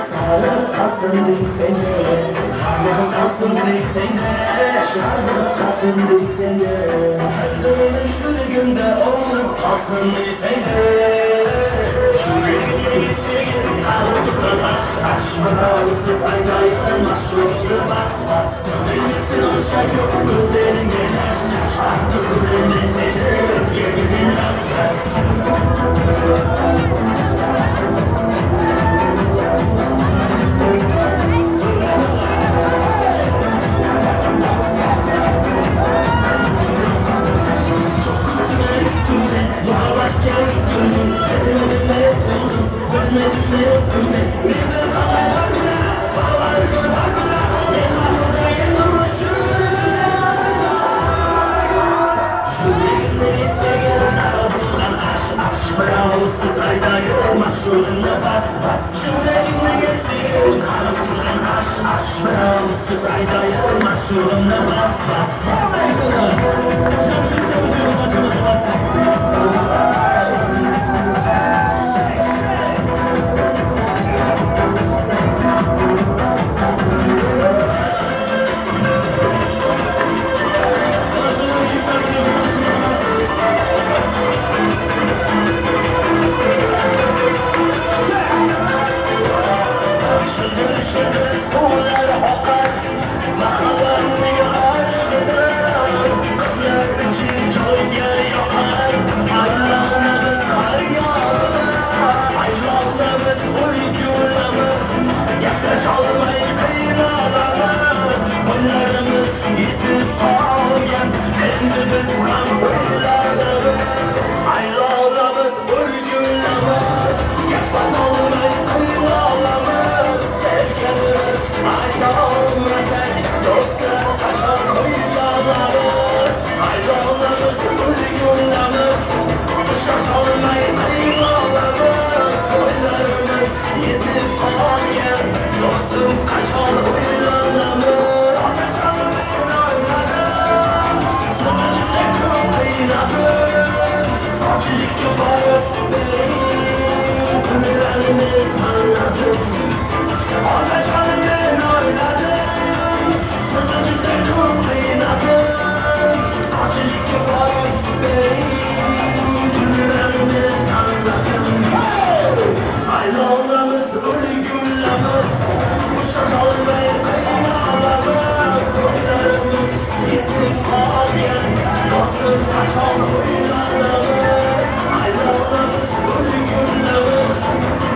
sog'inib qolsin desang-da, qanig'im qolsin desang-da, yozig'im qolsin desang-da, endi mening shuligimda o'lib qolsin desang-da. Yuragimning eshigini qag'ib turgan ash ash, birovsiz aytayin ma'shuqimni bas bas. Bilmasin o'sha ko'p ko'zlaringga yosh yosh, artiq ko'raman seni o'zgaga ras ras. Birovsiz aytayin ma'shuqimni bas bas. Yuragimning eshigini qag'ib turgan ash ash, birovsiz aytayin ma'shuqimni bas bas. Suvlar oqar mahallaning arig'idan, qizlar ichi joyga yoqar, aylanamiz har yoqda, aylanamiz o'rgulamiz, gaplasholmay qiynalamiz, qo'llarimiz yetib qolgan, endi biz ham o'ylanamiz, aylanamiz o'rgulamiz, gaplasholmay qiynalamiz, sevganimiz ayta olmasak do'stlar qachon o'ylanamiz, aylanamiz o'rgulamiz, ushlasholmay qiynalamiz, o'ylarimiz yetib qolgan, do'stim qachon o'ylanamiz. Otajonim men o'yladim, sizni juda ko'p qiynadim, sochilikka borib bering, men tanladim. Otajonim men o'yladim, sizni juda ko'p qiynadim, sochilikka borib bering, men tanladim. Aylanamiz o'rgulamiz, ushlasholmay qiynalamiz, o'ylarimiz yetib qolgan, do'stim qachon o'ylanamiz, aylanamiz o'rgulamiz,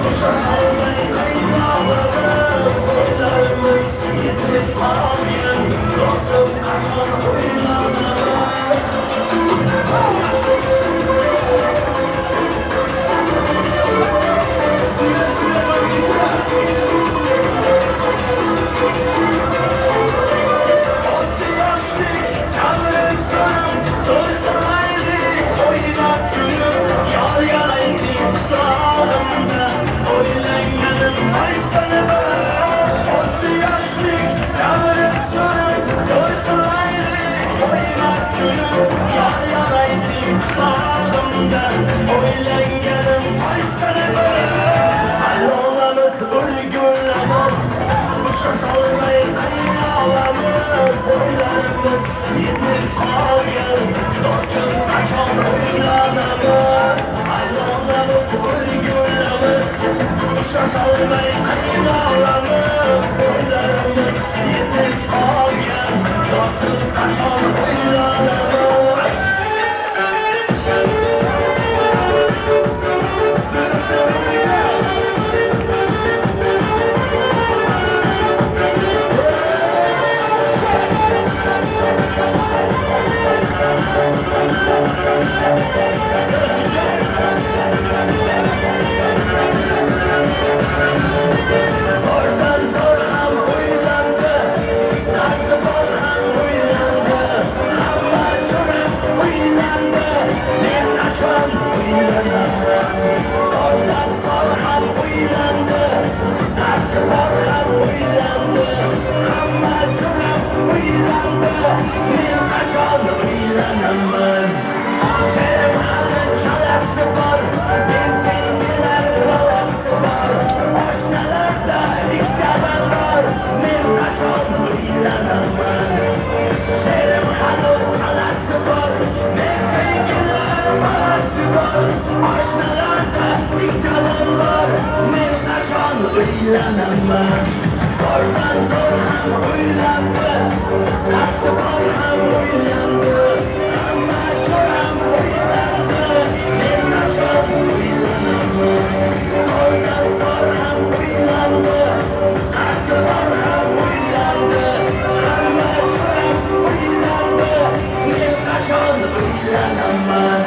ushlasholmay qiynalamiz, o'ylarimiz yetib qolgan, do'stim qachon o'ylanamiz. O'tdi yoshlik, davri surib, to'ldirmaylik. qachon uylanaman? Sherim hali qalasi bor, men tenglar bolasi bor, oshnalarda diktalar bor, men qachon uylanaman? Zo'rdan zo'r ham uylandi, qarzi bor ham uylandi, hamma jo'ram uylandi, men qachon uylanaman? Zo'rdan zo'r ham uylandi, qarzi bor ham uylandi, hamma jo'ram uylandi, men qachon uylanaman?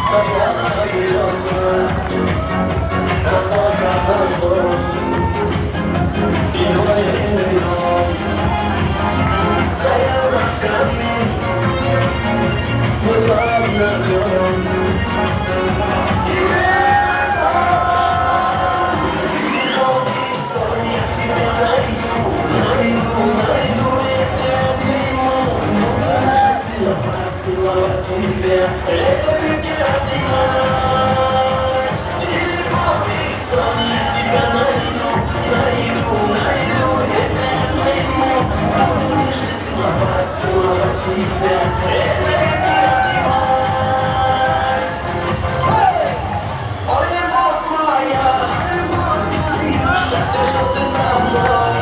Стояла береза, росла дождем и льем. Стоял наш камин, был обновлен. И сон, я тебя найду, найду, найду и обниму. Буду наша целовать, целовать тебя, это крики обнимать. И любовь, и сон, я тебя найду, найду, найду и обниму. Буду нежно целовать, целовать тебя, это крики обнимать. О, любовь моя, счастье, что ты со мной,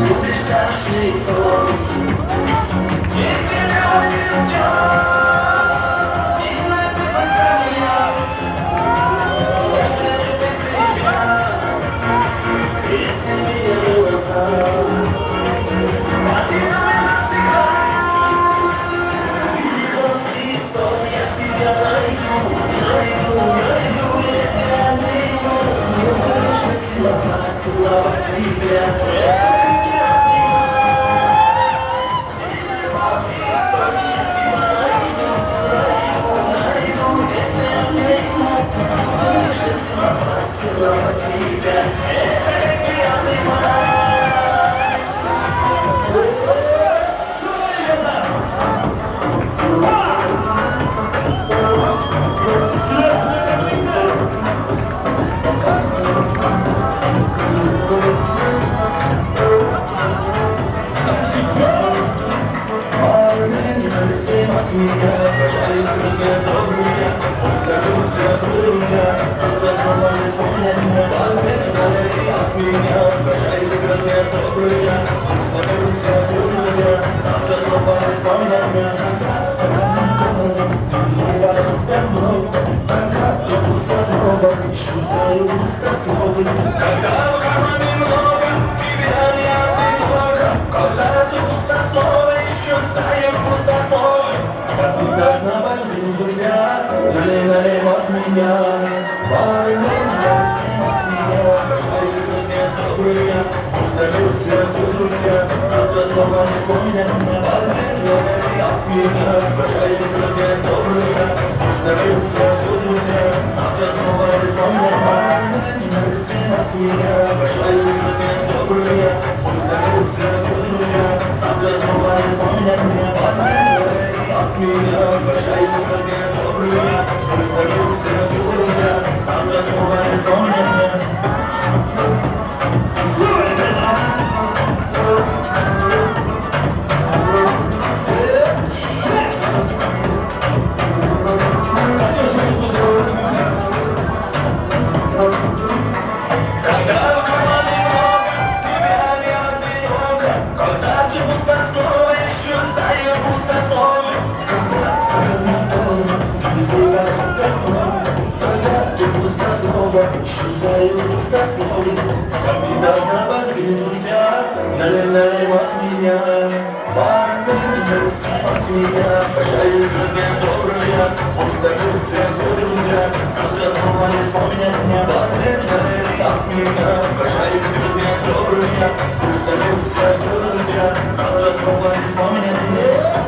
любишь страшный сон. И ты уйдешь, и на меня, как же без тебя, если меня было сам, потеряли навсегда. Любовь и сон, я тебя найду, найду, найду, я тебя обниму. Буду нежно целовать, целовать тебя, это крики обнимать. И любовь, и сон, я тебя найду, найду, найду, я тебя обниму. Буду нежно целовать, целовать тебя, это крики обнимать. Когда в кармане много, тебя не одиноко. Когда ты пустослова, еще заю пустословы. Когда на возьми, друзья, налей, налей от меня. Бармен, всем от меня, прощайтесь мне, добрые. Пусть найдутся все друзья, завтра снова не вспомнят меня. Бармен, налей от меня, прощайтесь мне, добрые. Пусть найдутся все друзья, завтра снова не вспомнят. Бармен, всем от меня, прощайтесь мне, добрые. Пусть найдутся все друзья, завтра снова не вспомнят меня. Бармен, налей от меня, прощайтесь мне, добрые. Пусть найдутся все друзья, завтра снова не вспомнят меня. Когда в кармане много, тебя не одиноко. Когда ты пустослова, еще заю пустословы. Когда стакан полон, друзей вокруг так много. Когда ты пустослова, еще заю пустословы. Как недавно возьми, друзья, налей, налей от меня. Бармен, всем от меня, прощайтесь мне, добрые. Пусть найдутся все друзья, завтра снова не вспомнят меня. Бармен, налей от меня, прощайтесь мне, добрые. Пусть найдутся все друзья, завтра снова не вспомнят меня.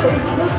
Ay,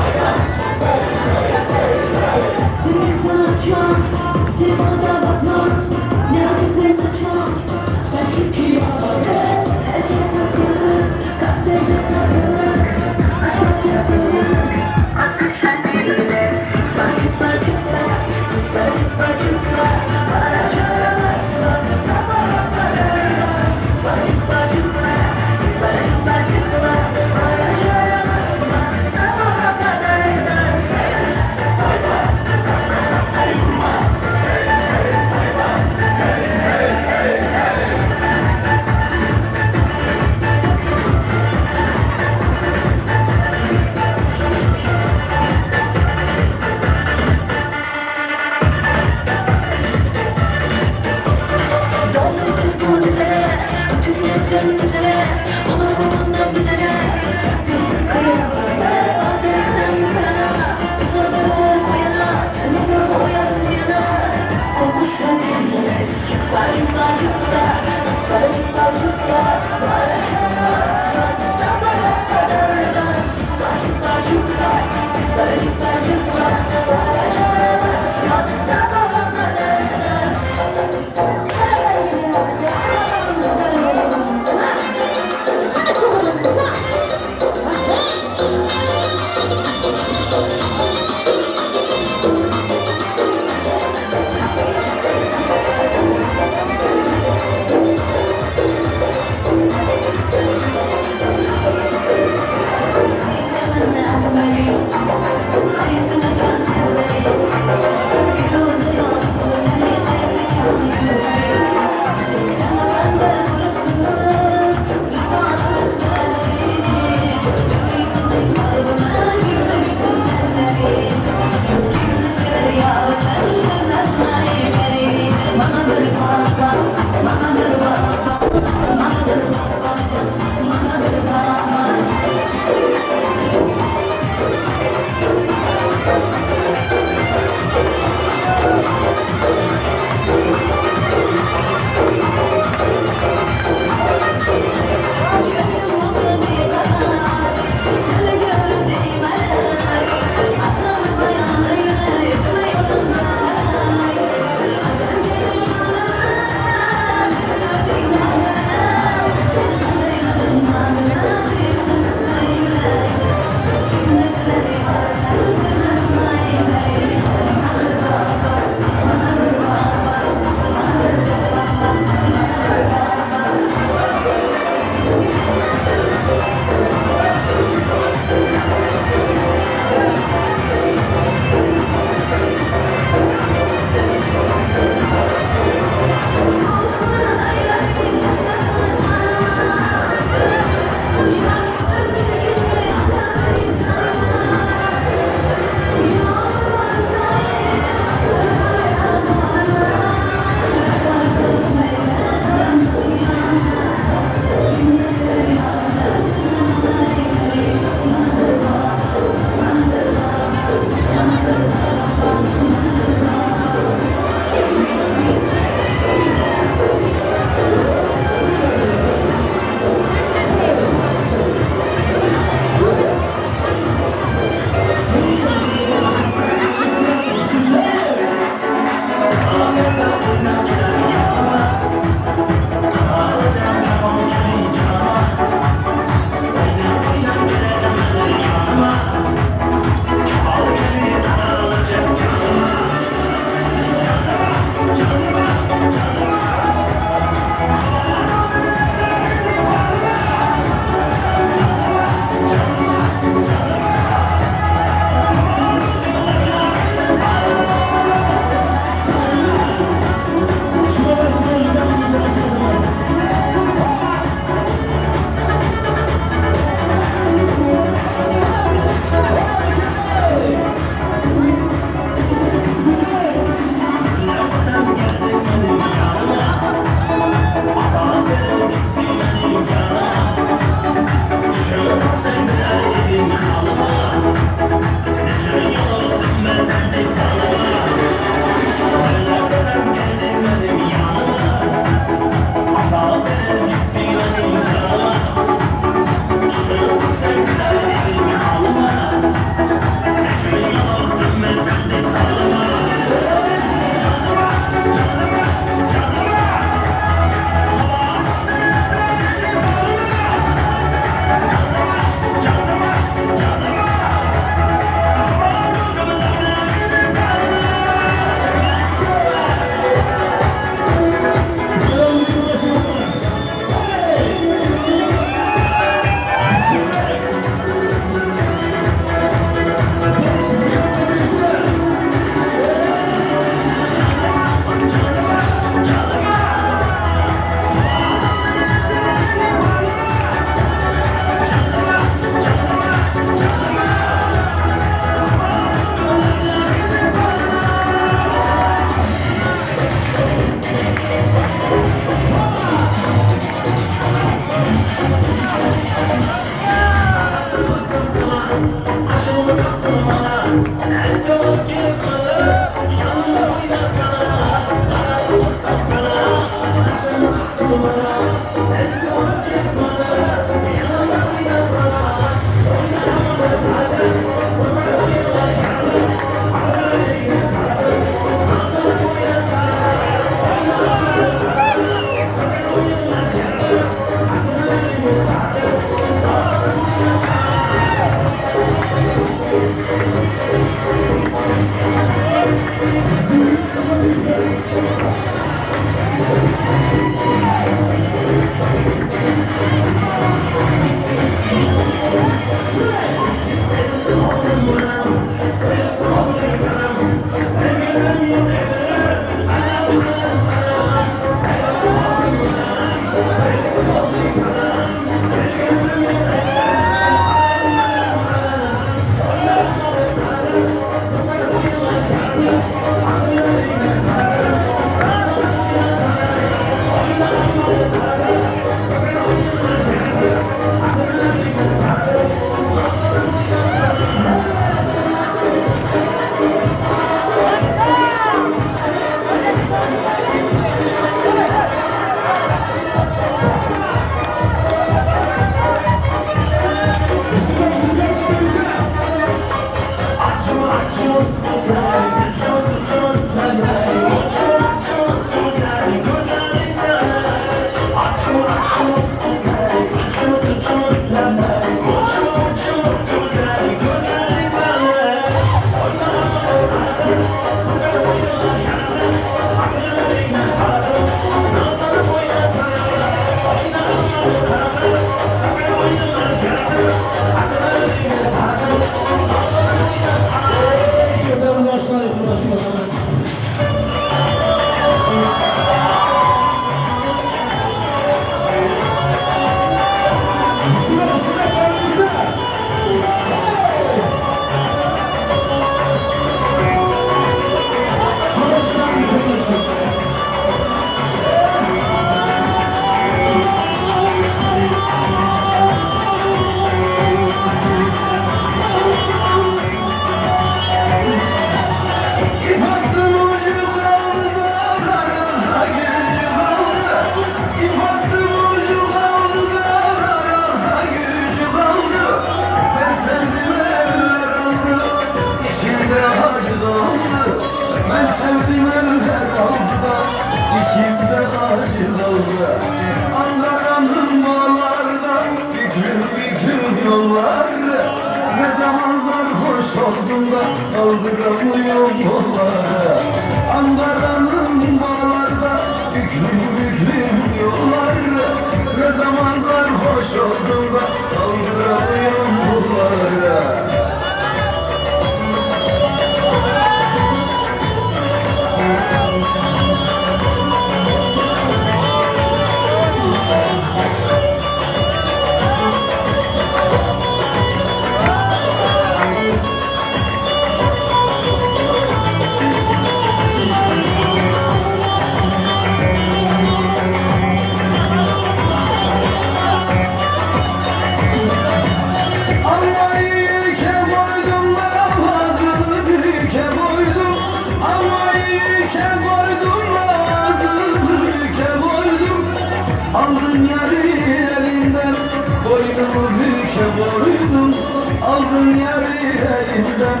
Derinden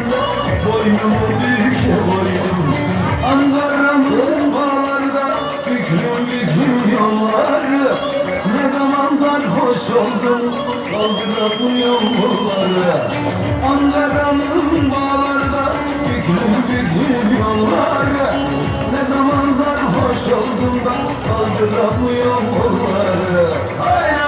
boynumu büke koydum. Ankara'nın bağlarda büklüm büklüm yolları. Ne zaman sarhoş oldum kaldıramıyorum kolları. Ankara'nın bağlarda büklüm büklüm yolları. Ne zaman sarhoş oldum da kaldıramıyorum kolları. Hayra!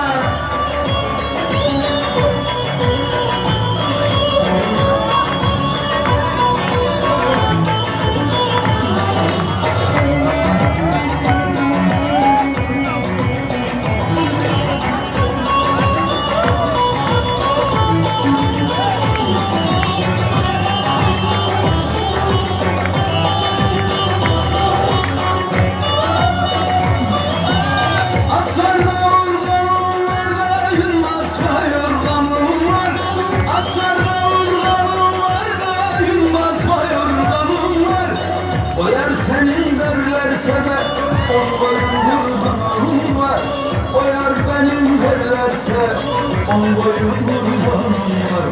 On boyun kurbanım var.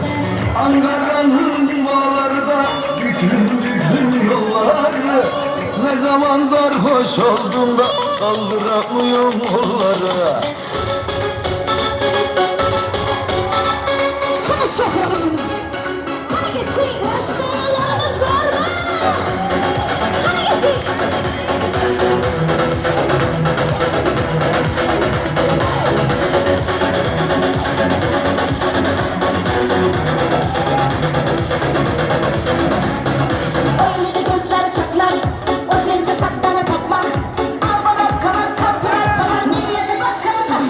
Ankara'nın bağlarda büklüm büklüm yolları. Ne zaman sarhoş oldum da kaldıramıyorum kolları. Qani shohrimiz, qani ketdik, yosh ayollarimiz bormi? Qani ketdik? Öyle de gözleri çaklar, o zenci saklana tapmam. Albanap kalar, kaltırar kalar, niyeti başkanı tapmam.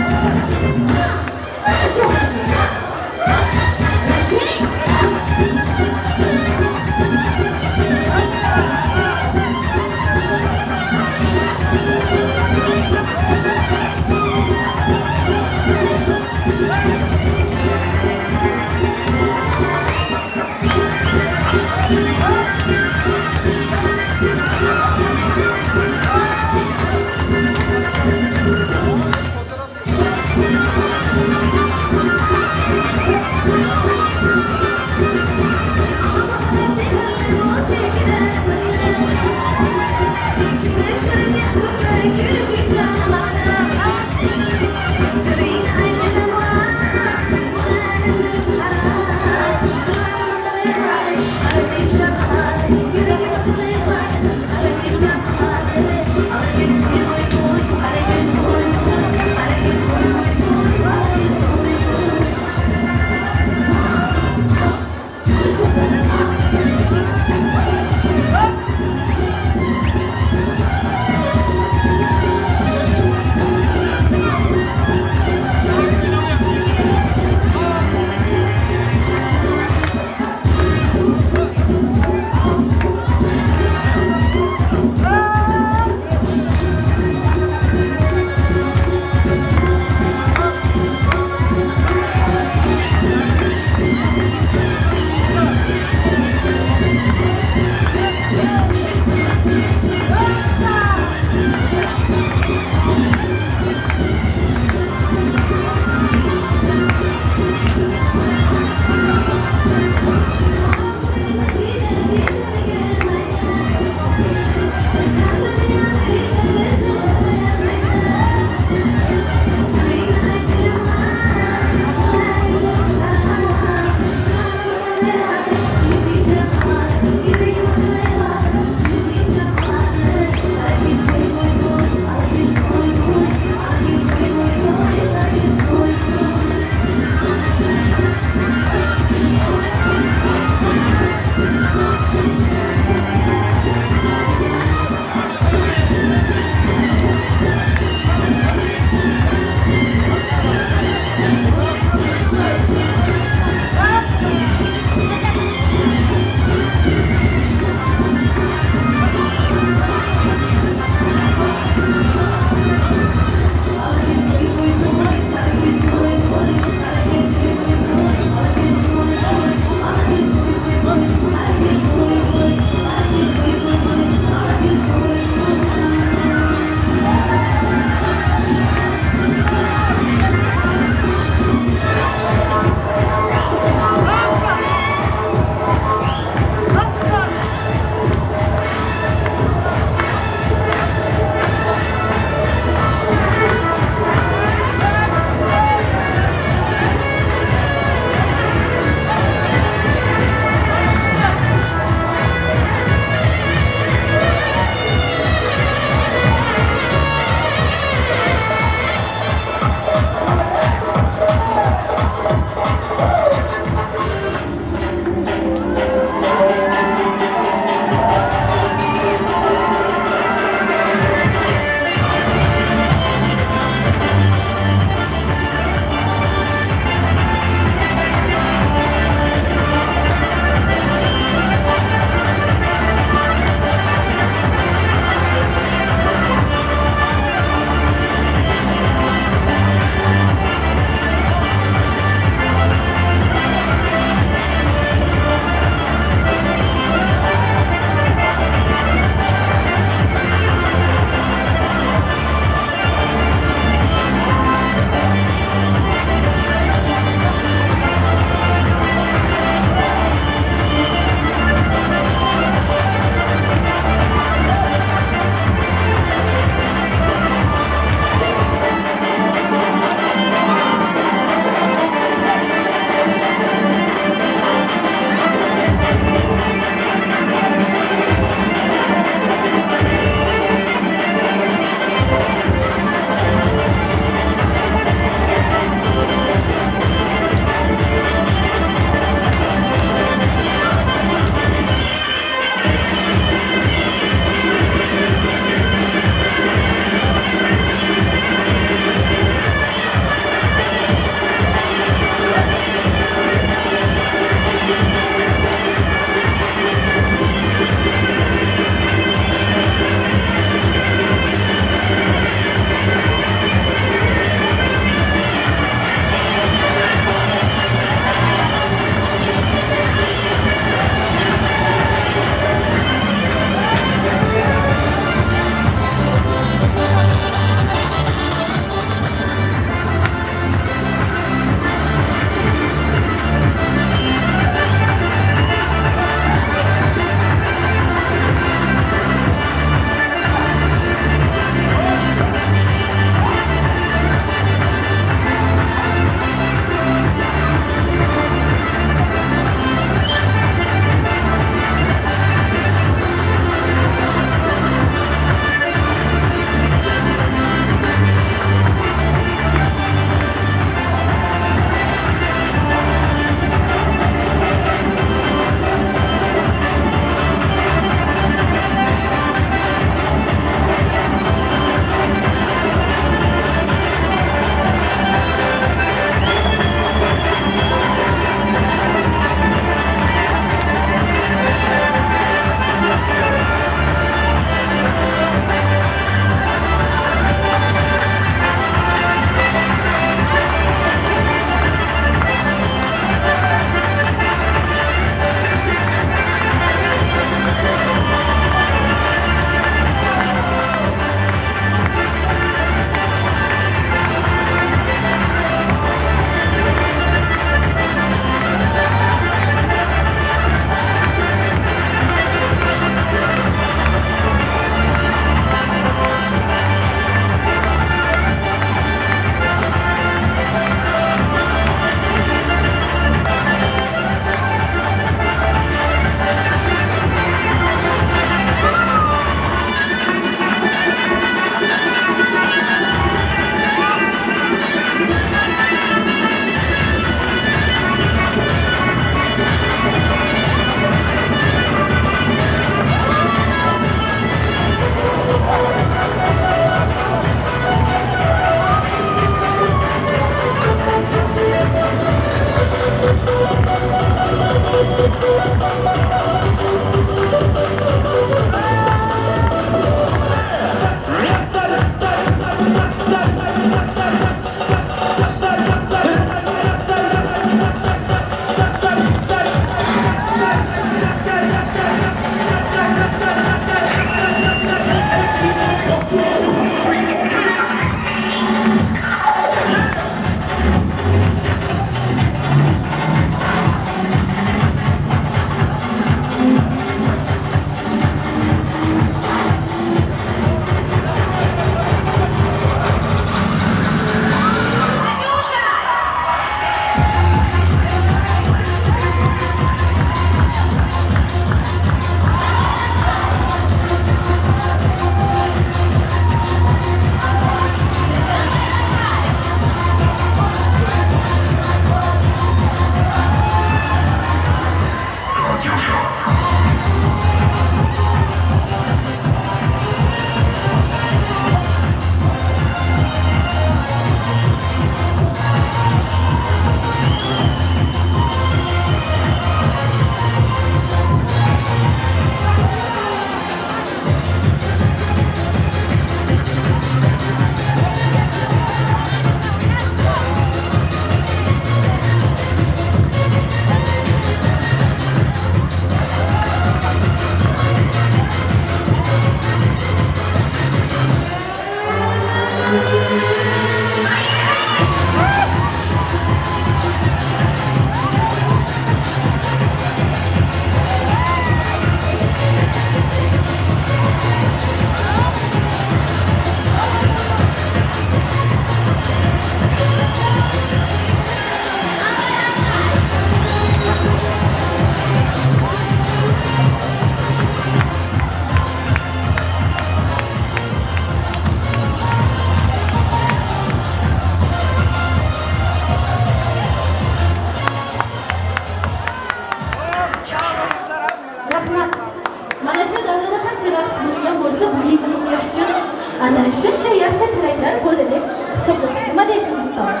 Ana shuncha yaxshi tilaklar bo'ldi deb hisoblasak. Nima deysiz ustoz?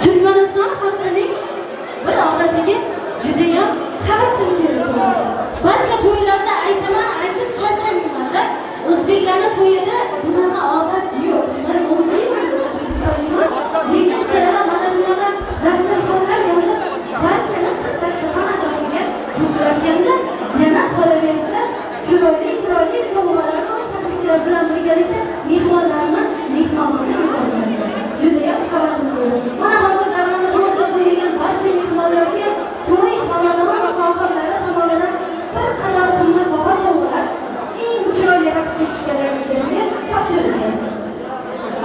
Turkmaniston xalqining bir odatiga judayam havasim keldi to'g'risi. Barcha to'ylarda aytaman, aytib charchamayman-da. O'zbeklarning to'yida bunaqa odat yo'q. Men o'zbekman, O'zbekistonlikman. Lekin sizlar mana shunaqa dasturxonlar yozib, barchani bir dasturxon atrofiga to'plarkanda yana qolaversa, chiroyli-chiroyli sovg'alar va tabriklar bilan birgalikda mehmonlarni mehmonxona yuborishadi. Judayam havasim bo'ldi. Mana hozir davrani to'g'ri qo'yilgan barcha mehmonlarga to'y xonadon sohiblari tomonidan bir qator qimmatbaho sovg'alar eng chiroyli raqsga tushganlar egasiga topshirildi.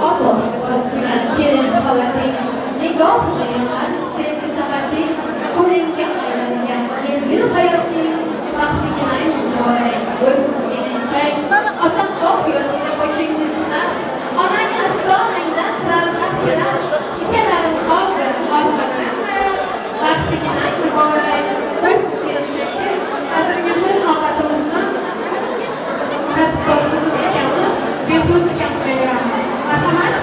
Oppoq o'zgina kelin xolating, nigohida yonar sevgi safating, qo'lingga aylangan yengil hayoting, baxtiginang muborak bo'lsin kelinchak. Otang oq yo'lida boshingni sinar, onang ostonangdan turar baxtilar, ukalaring qoldi orqadan, baxtiginang muborak bo'lsin kelinchak. Hozirgi so'z navbatimizni kasbdoshimiz akamiz Behruz akamizga beramiz. Marhamat.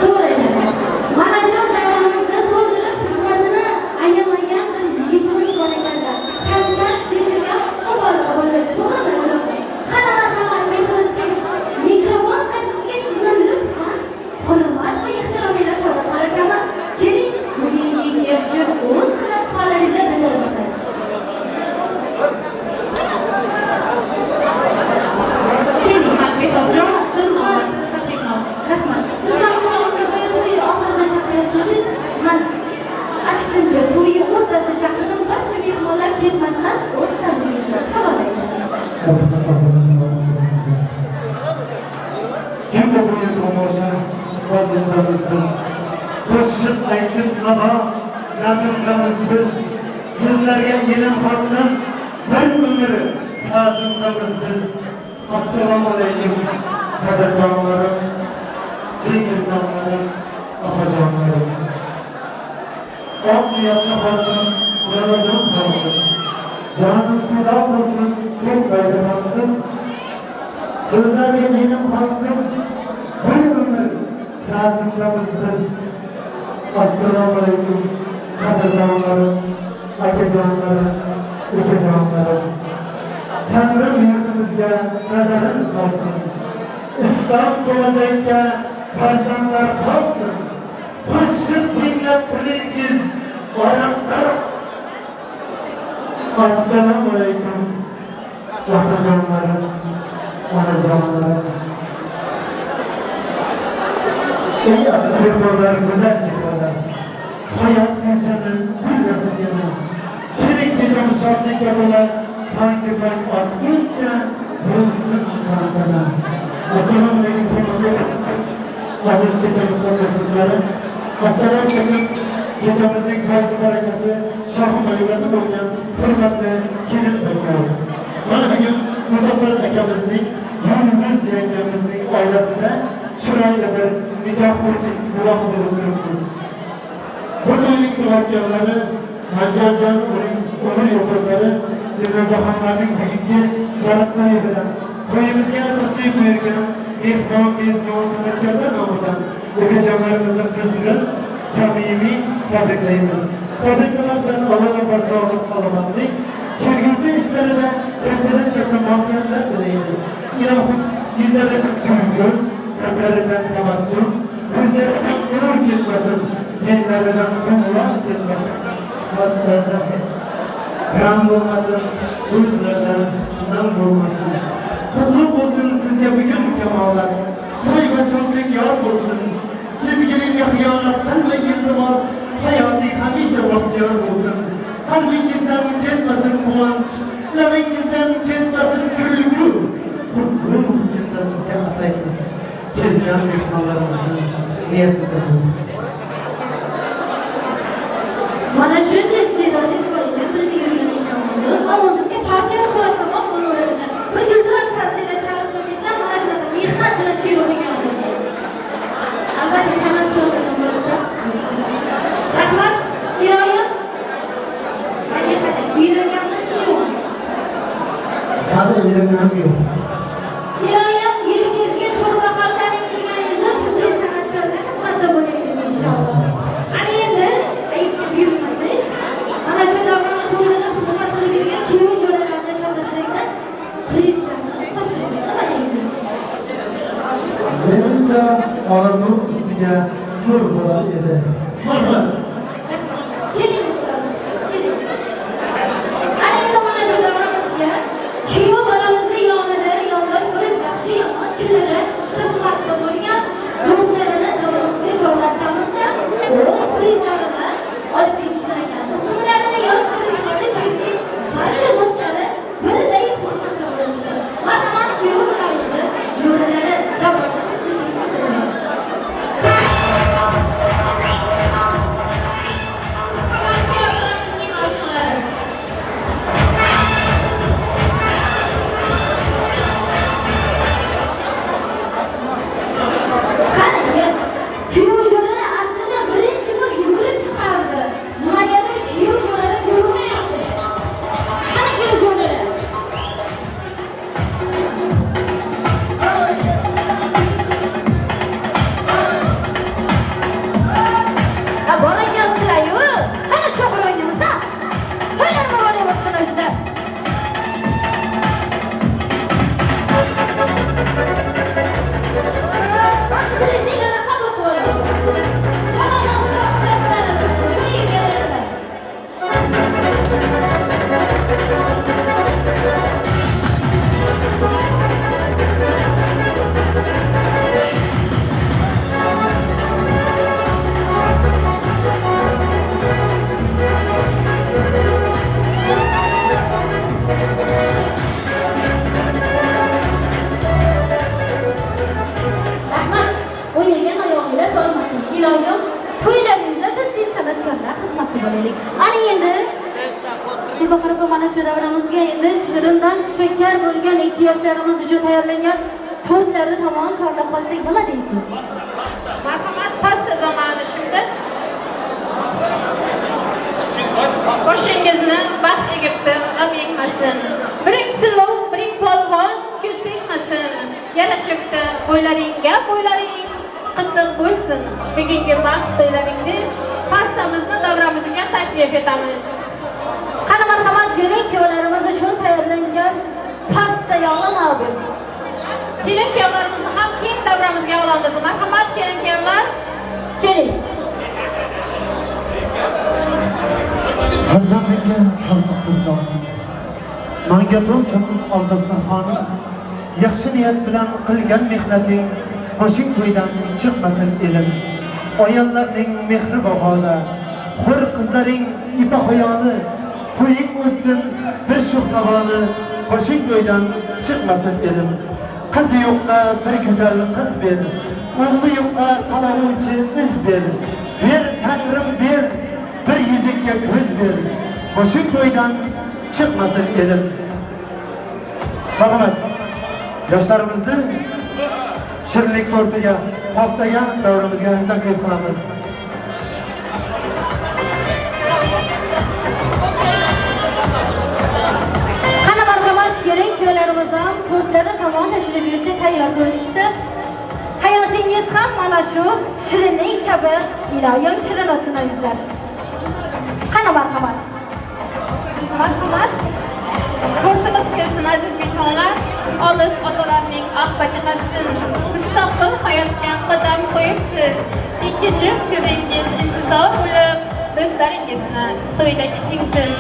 To'g'ri aytasiz. Mana shu davramizni to'ldirib xizmatini ayamagan bir yigitimiz bor ekanlar. Hamkasb desak ham mubolag'a bo'lmaydi, to'g'rimi? Qani marhamat Behruz aka, mikrofon qarshisida sizni lutfan hurmat va ehtirom ila chorlab qolarkanmiz. Keling, bugungi kechga o'z tilak-suxanlaringizni bildirib o'tasiz. Keling, Behruzjon, so'z navbatini tabriklayman. Rahmat. Sizlar boya to'yi oxirida chaqirasiz. Men aksincha to'yi o'rtasida chaqirdim. Barcha mehmonlar ketmasdan o'z tabrigingizni havola etasiz. Kimda to'yi tomosha, vaziyatamiz biz. Qo'shiq aytib navo, nazmdamiz biz. Sizlarga elim xalqim bir umr ta'zimdamiz biz. Assalomu alaykum qadrdonlarim, sevgilijonlarim, opajonlarim. Oq niyatli xalqim, yaradan xalqim. Jonim fido bo'lsin, ketmaydi xalqim. Sizlarga elim xalqim bir umr ta'zimdamiz biz. Assalomu alaykum qadrdonlarim, akajonlarim, ukajonlarim. Tangrim yurtimizga nazarin solsin. Islom kelajakka farzandlar qolsin. Qo'shiq tinglab qulingiz oramda. Assalomu alaykum otajonlarim, onajonlarim. Ey aziz mehmonlar, go'zal chehralar. Hayot nishoni gullasin yana. Keling kechamiz shodlikka to'la, tangi tong otguncha bo'lsin tantana. Assalomu alaykum hurmatli aziz kechamiz qatnashchilari. Assalomu alaykum kechamizning boisi barakasi, shohi malikasi bo'lgan hurmatli kelin kuyov. Mana bugun Muzaffar akamizning, Yulduz yangamizning oilasida chiroyli bir nikoh to'yining guvohi bo'lib turibmiz. Bu to'yning sababkorlari Manjarjon, uning umr yo'ldoshlari Dilnozaxonlarning bugungi to'yi bilan to'yimizga tashrif buyurgan mehmon, mezbon, san'atkorlar nomidan ukajonlarimizni qizg'in, samimiy tabriklaymiz. Tabriklar bilan avvalambor sog'lik, salomatlik, kelgusi ishlarida kattadan katta muvaffaqiyatlar tilaymiz. Ilohim yuzlaridan kulgu, lablaridan tabassum, ko'zlaridan nur ketmasin, dillaridan quvvat ketmasin, qalblarida g'am bo'lmasin, ko'zlarda nam bo'lmasin. Qutlu bo'lsin sizga bugun kamolat, to'y va shodlik yor bo'lsin. Sevgilingga xiyonat qilmang iltimos, hayoting hamisha baxtiyor bo'lsin. Qalbingizdan ketmasin quvonch, labingizdan ketmasin kulgu. Qutlu kunda sizga ataymiz. Kelgan mehmonlarimizni niyatida bu. Mana shuncha iste'dodingiz bor ekan, bilmay yurgan ekanmiz. Men o'zimga parkar qo'yasam ham bo'laveradi. Bir gulduros tarsanglar chalib qo'ymaysizlar, mana shunaqa mehnat qilishga yo'q ekan. Albatta san'atkorlar bo'ladi. Rahmat. Iloyim Nimam yo'q. Iloyim, yelkangizga to'g'ri qaltaning kirganingizda bizga san'atkorlar xizmatda bo'laylik inshaalloh. Ana endi aytga buyurmasangiz, mana shu davrani to'yini xizmat qilib yurgan kuyov jo'ralarni chaqirsak-da, prizlarni topshirsak, nima deysiz? Menimcha, qora nur ustiga nur bo'lar edi. Marhamat. Keling ustoz, keling. Ana endi mana shu davramizga kuyov bolamizni yonida yondosh bo'lib, yaxshi yomon kunlari xizmatda bo'lgan do'stlarini davramizga chorlarkanmiz-da, o'z prizlarini olib ketishgan ekan. Ismlarini yozdirishmadi, chunki barcha do'stlari birday xizmatda bo'lishdi. Marhamat, kuyov bolamizni jo'ralari davramiz siz uchun yetkazadi. Kuyovlarimizning oshnalari. Qani, kuyov jo'rani aslida birinchi bo'lib yugurib chiqardi. Nimagadir kuyov jo'rani ko'rinmayapti. Qani kuyov jo'ralari? Ha, bor ekansizlar-yu. Qani sho'g'ir o'ynaymiz, ha? To'ylar muborak bo'lsin o'zida. Prizinglarni qabul qilib oling. Tamom, hisob Rahmat. O'ynagan oyog'inglar tormasin. Iloyim, to'ylaringizda bizdek san'atkorlar xizmatda bo'laylik. Ana endi Gulbahor opa, mana shu davramizga endi shirindan shakar bo'lgan ikki yoshlarimiz uchun tayyorlangan tortlarni tomon chorlab qolsak, nima deysiz? Marhamat, pasta zamoni şimdi. Boshingizni baxt egibdi, g'am egmasin. Biring silov, biring polvon, ko'z tegmasin. Yarashibdi bo'ylaringga bo'ylaring, qitliq bo'lsin. Bugungi baxt to'ylaringni pastamizni davramizga taklif etamiz. Qani marhamat, kelin kuyovlarimiz uchun tayyorlangan pasta yog'lama bu. Kelin kuyovlarimizni ham keng davramizga olamiz. Marhamat, kelin kuyovlar. Keling. Farzandingga tortiqdir joning. Manga to'lsin ol dasturxoning. Yaxshi niyat bilan qilgan mehnating boshing to'ydan chiqmasin elim. Ayollarning mehri vafoda, hur qizlaring ipa hayoli, to'ying o'tsin bir shuh navoli, boshing to'ydan chiqmasin elim. Qizi yo'qqa bir go'zal qiz ber, o'g'li yo'qqa qalovchi iz ber. Ber Tangrim ber, bir yuzikka ko'z ber, boshing to'ydan chiqmasin elim. Marhamat, yoshlarimizni shirinlik tortiga, pastaga davrimizga taklif qilamiz. Qani marhamat, kelin kuyovlarimiz ham tortlarni tomon tashlab berishga tayyor turishibdi. Hayotingiz ham mana shu shirinlik kabi iloyim shirin o'tsin azizlar. Qani marhamat. Marhamat. Tortimiz kelsin aziz mehmonlar. Olib otalarning oq fatihasini mustaqil hayotga qadam qo'yibsiz. Ikkinchi ko'zingiz intizor bo'lib, do'stlaringizni to'yda kutingsiz.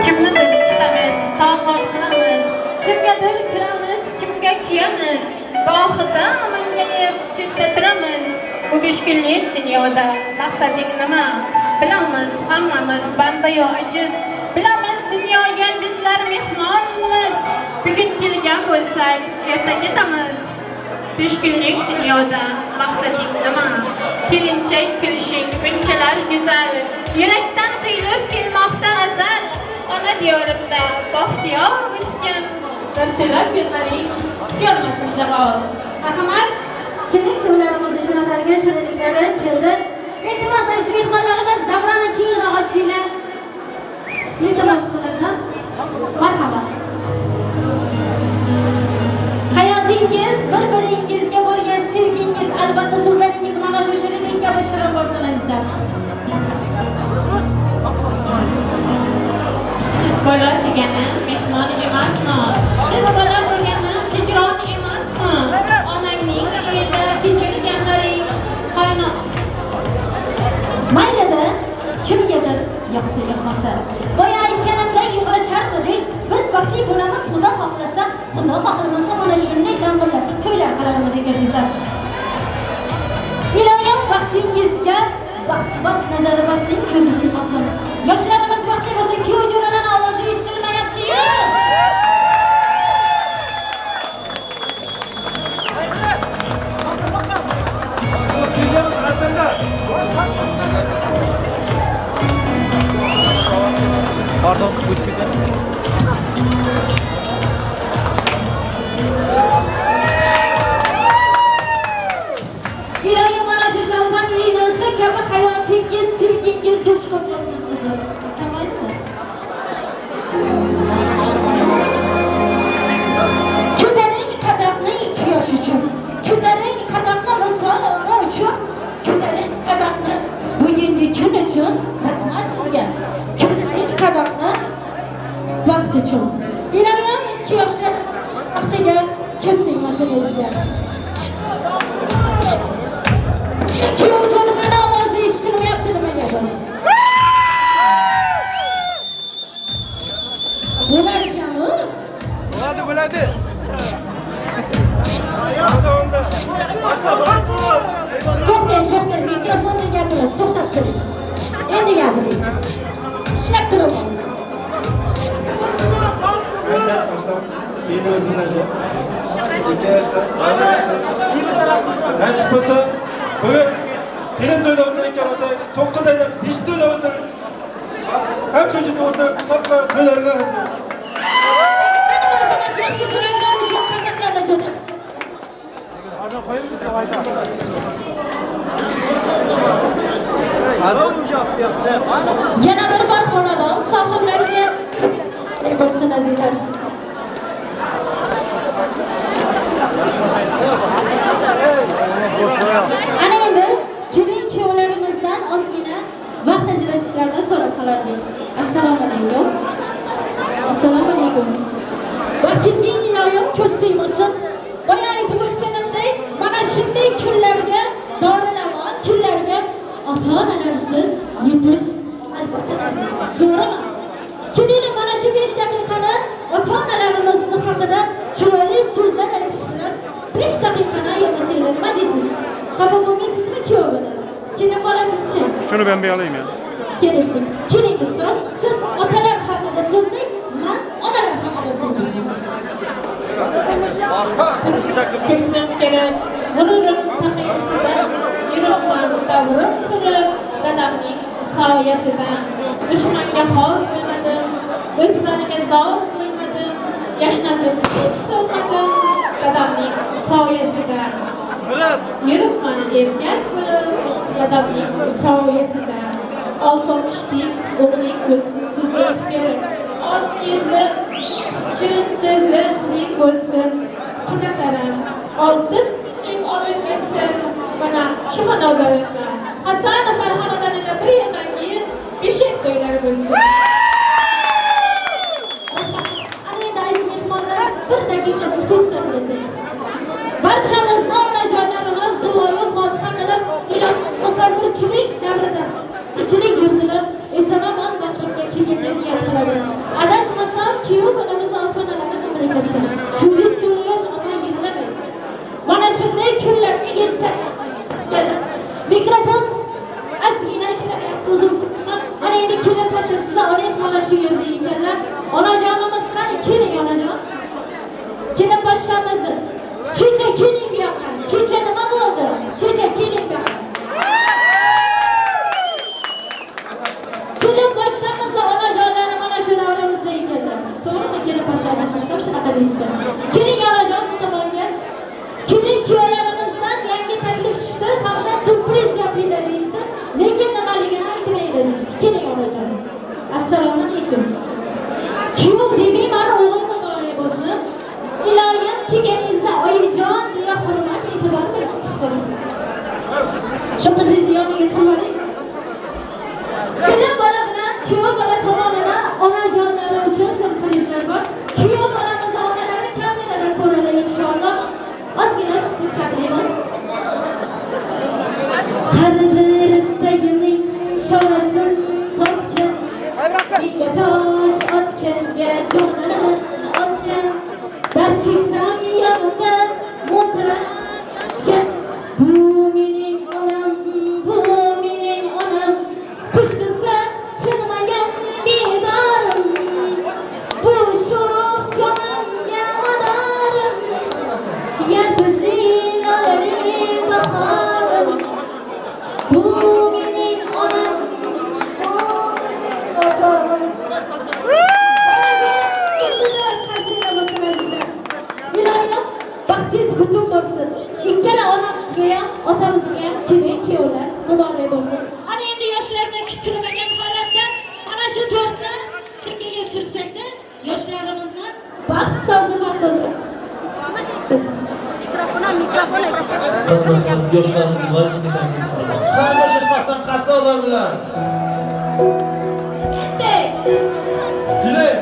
Kimnidir kutamiz, toqat qilamiz, kimgadir kiramiz, kimga kuyamiz. Gohida mungayib chetda turamiz. Bu 5 kunlik dunyoda maqsading nima? Bilamiz hammamiz bandayo ajiz. Bilamiz dunyoga bizlar mehmonmiz. Bugun kelgan bo'lsak, erta ketamiz. 5 kunlik dunyoda maqsading nima? Kelinchak kulishing bunchalar go'zal. Yurakdan quyilib kelmoqda azal. Ona diyorimda baxtiyor o'sgan bir to'la ko'zlaring ko'rmasin zavol. Marhamat. Kelin kuyovlarimiz uchun atalgan shirinliklari keldi. Iltimos aziz mehmonlarimiz, davrani kengroq ochinglar. Iltimos sizlardan. Marhamat. Hayotingiz, bir-biringizga bo'lgan sevgingiz, albatta so'zlaringiz mana shu shirinlik kabi shirin bo'lsin azizlar. Qiz bola degani mehmon emasmi? Qiz bola degani hijron emasmi? Onangning uyida kechirganlaring qaynoq. Maylida kimgadir yoqsa yoqmasa. Boya aytganimday yig'lasharmidik. Biz baxtli bo'lamiz, Xudo xohlasa, Xudo xohlamasa mana shunday dang'illatib to'ylar qilarmidik azizlar. Iloyim baxtingizga baxtibos nazaribosning ko'zi tegmasin. Yoshlarimiz baxtli bo'lsin, kuyov jo'ralarning ovozi eshitilmayapti-yu. Pardon, o'tib. Iloyim mana shu shampan vinosi kabi hayotingiz, sevgingiz jo'shqin bo'lsin o'zim. Aytsamaymi? Ko'taring qadahni ikki yosh uchun, ko'taring qadahni visol ona uchun, ko'taring qadahni bugungi kun uchun. Rahmat sizga. Ko'taring qadahni baxt uchun. Iloyim ikki yoshlarimiz baxtiga ko'z tegmasin o'ziga. Kuyov jo'ralarning ovozi eshitilmayapti nimaga bu? Bo'lar ekan-u. Bo'ladi, bo'ladi. To'xtang, to'xtang, mikrofonda gapirasiz, to'xtab turing. Endi gapiring. Ishlab turaman. Ancha baştan beni o'zimlasha. Nasib bo'lsa, bugun kelin to'yda o'tirayotgan bo'lsak, 9 oyda 5 to'yda o'tirib, ham shu yerda o'tirib, katta to'ylarga hazır. Marhamat, yaxshi ko'ringlar uchun qadahlarda ko'ring. Yana bir bor xonadon sohiblariga bo'lsin azizlar. Ana endi kelin kuyovlarimizdan ozgina vaqt ajratishlarini so'rab qolardik. Assalomu alaykum. Assalomu alaykum. Baxtingizga iloyim ko'z tegmasin. Boya aytib o'tganimdek, mana shunday kunlarga, dorilamon kunlarga ota-onalarsiz yetish albatta to'g'rimi? Kelinglar mana shu 5 daqiqani ota-onalarimizni haqida chiroyli so'zlar aytish bilan 5 daqiqani ayamasanglar nima deysiz? Xafa bo'lmaysizmi kuyov bilan? Kelin bolasizchi? Shuni ben bir alayım ya. Kelishdik. Keling ustoz, siz otalar haqida so'zlang, men onalar haqida so'zlayman. Kirsin kirib, g'ururim taqiyasida, yuribman davrim surib, dadamning soyasida. Dushmanga xor bo'lmadim, do'stlarga zor bo'lmadim, yashnatib hech so'nmadim, dadamning soyasida. Yuribman erkak bo'lib, dadamning soyasida. Oltomishdek o'g'ling bo'lsin, so'z o'tkir, oq yuzli, shirin so'zli qizing bo'lsin. Qanaqaram oltin eng olib ketsin mana shu xonadonimda. Hasanovlar xonadonida bir yildan keyin beshik to'ylari bo'lsin. Ana endi aziz mehmonlar, bir daqiqa sukut saqlasak. Barchamizni onajonlarimiz duoyu fotiha qilib, ilohim musofirchilik davridan, musofirchilik yurtidan eson-omon bag'rimga kelgin deb niyat qiladi. Adashmasam, kuyov bolamiz ota-onalari mamlakatda. Ko'zingiz to'la yosh, ammo yig'lamang. Mana shunday kunlarga yetgan. Mikrofon ozgina ishlamayapti, uzr so'rayman. Mana endi kelin pasha sizni onangiz mana shu yerda ekanlar. Onajonimiz qani, keling onajon. Kelin pashamiz, kecha keling bu yoqqa. Kecha nima bo'ldi? Kecha keling bu yoqqa. Kelin pashamizni onajonlari mana shu davramizda ekanlar. To'g'rimi kelin pasha, adashmasam shunaqa deyishdi. Keling onajon bu tomonga. Kelin kuyovlarimizdan yangi taklif tushdi, hamda syurpriz yapinglar deyishdi. Lekin nimaligini aytmaydi deyishdi. Keling onajon. Assalomu alaykum. Kuyov deb Qizingizni yoniga turib. Kelin bola bilan kuyov bola tomonidan onajonlari uchun syurprizlar bor. Kuyov bolamizni onalari kamerada ko'radi inshaalloh. Ozgina sukut saqlaymiz. Har bir istagimning chorasin topgan, menga tosh otganga jonini otgan, dard cheksam yonimda mo'ltirab yotgan. Bu mening onam, bu mening onam, qush qilsa tinmagan bedorim, bu sho'x jonimga madorim, yer ko'zli lolali bahorim. Bu mening onam, bu mening otam. Iloyim baxtingiz butun bo'lsin. Ikkala onamizga ham, otamizga ham kelin kuyovlar muborak bo'lsin. Ana endi yoshlarni kutilmagan holatda mana shu tortni chekkaga sursakda yoshlarimizni baxt sozi so'zi. Rahmat, yoshlarimizni valisga taqdim qilamiz. Qani bo'shashmasdan qarshi olar bilan. Sizlar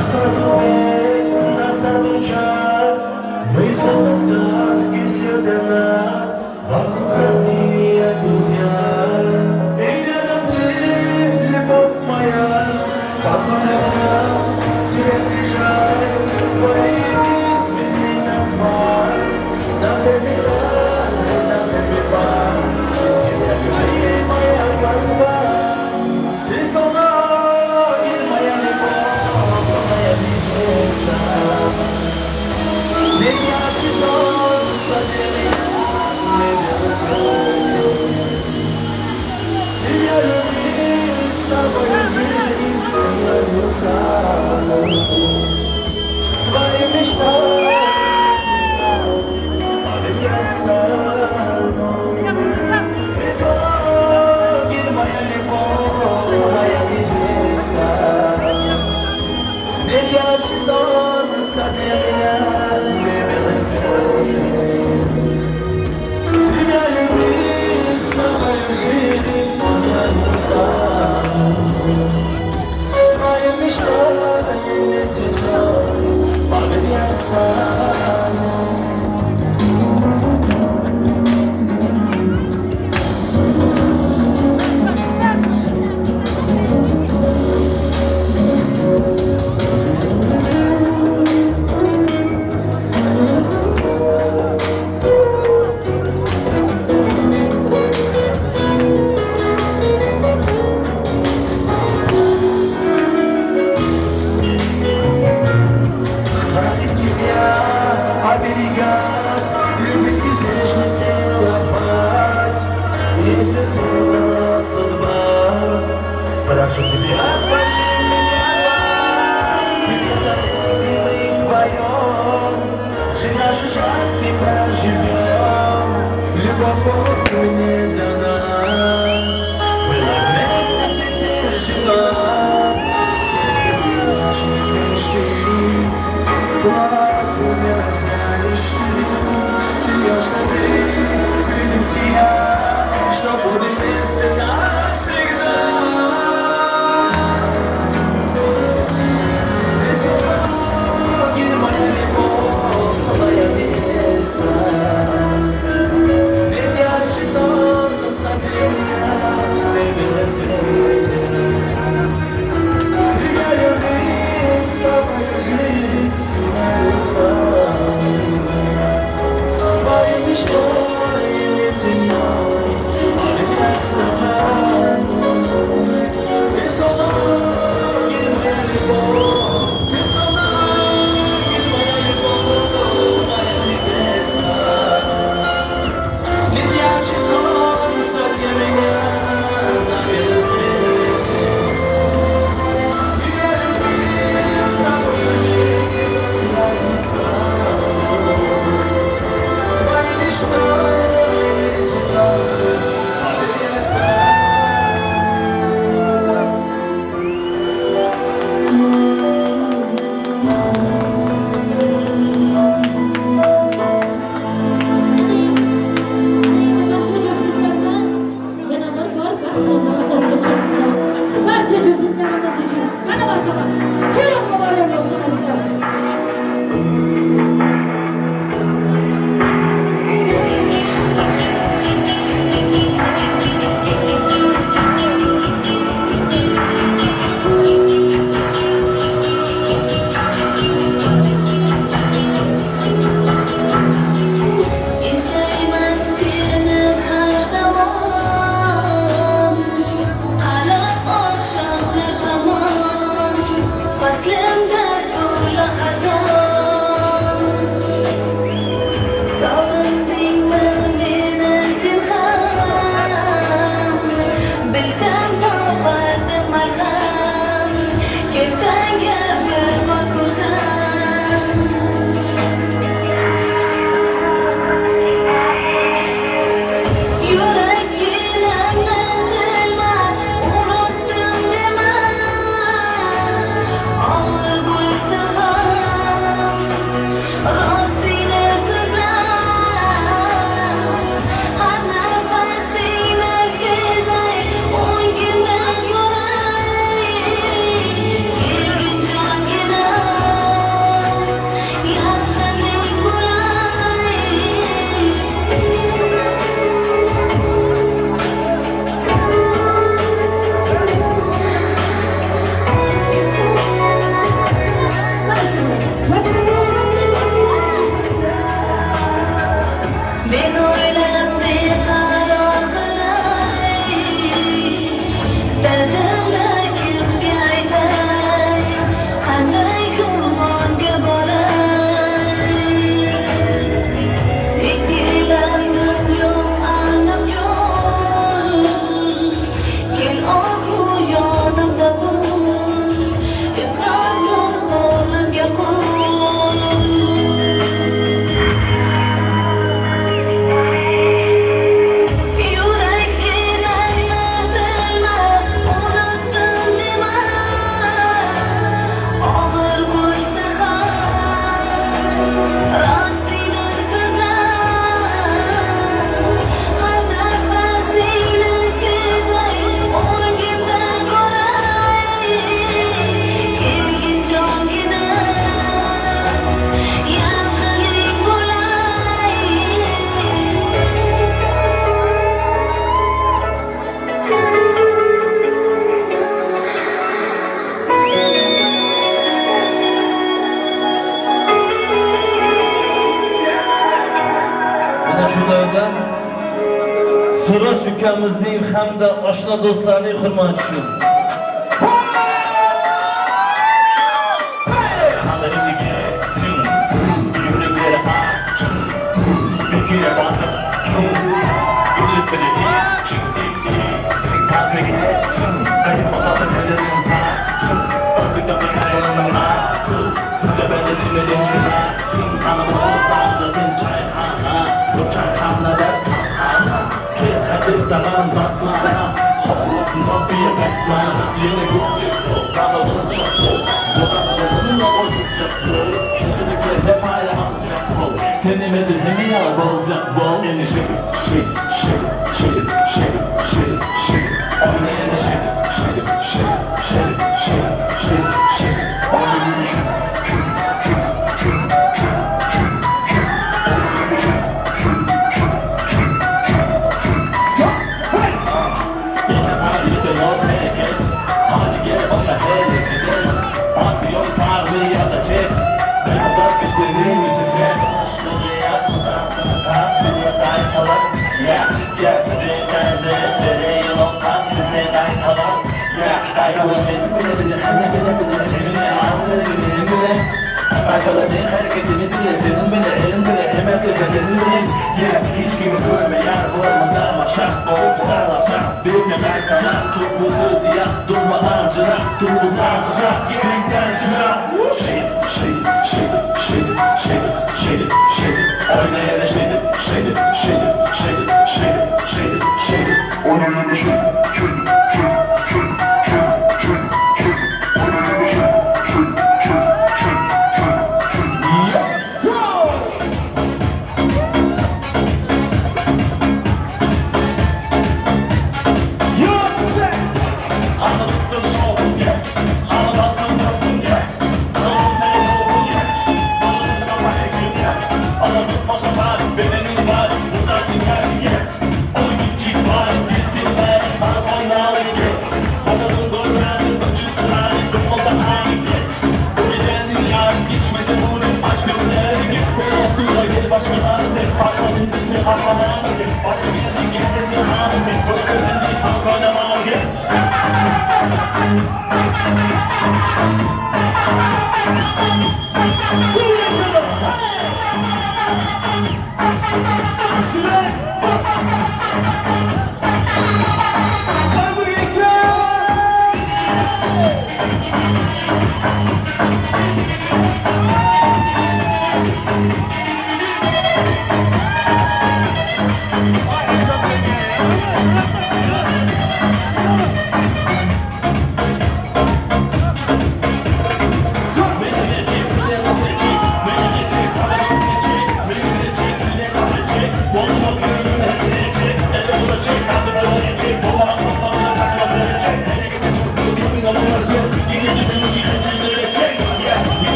Настал день, настал час, мы словно сказки все для нас, вокруг родные друзья. И рядом ты, любовь моя, позволяй тебе прижать свои письменные назвать. На тебе радость, на тебе память, тебя любимая позвать. Ты словно огонь, моя любовь, моя невеста. Меня ты солнце для меня, для цветы. Тебя любить, с тобой жить, я не устану. Твои мечты, поверь, я стану. Ты словно огонь, моя любовь, моя невеста. Ведь ярче солнце для меня, не белый свет. Тебя любить, с тобой жить, я не устану. Твои мечты не земной, поверь, я стану. Хранит тебя, оберегать, любит излишне целовать. И это светлая судьба. Прошу тебя, скажи меня, где-то мы вдвоем, жить наше счастье проживем. Любовь мне дана, была вместе ты пережила. Здесь наши мечты. Платье знаешь ты, ты ясно ты, клянусь я, что будем вместе навсегда. Ты сегодня моя любовь, моя невеста. Ведь ярче солнца для меня, на белом свете. Тебя любить, с тобой жить, я не устану. Твоей мечтой неземной, поверь, я стану. Ты словно ангел, моя любовь, ты словно ангел, моя любовь, моя невеста. Ведь ярче солнца для меня на белом свете. Siroj ukamizning hamda oshna do'stlarining hurmati uchun.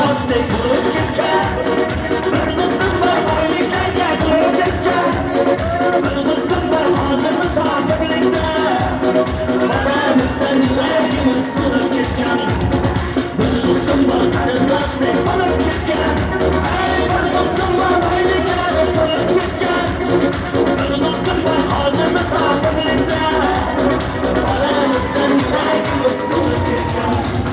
Qarindoshday bo'lib ketgan. Bir do'stim bor boyliklarga to'lib ketgan. Bir do'stim bor hozir musofirlikda. Oramizdan yuragimiz so'lib ketgan. Bir do'stim bor qarindoshday bo'lib ketgan. Ay, bir do'stim bor boyliklarga to'lib ketgan. Bir do'stim bor hozir musofirlikda. Oramizdan yuragimiz so'lib ketgan.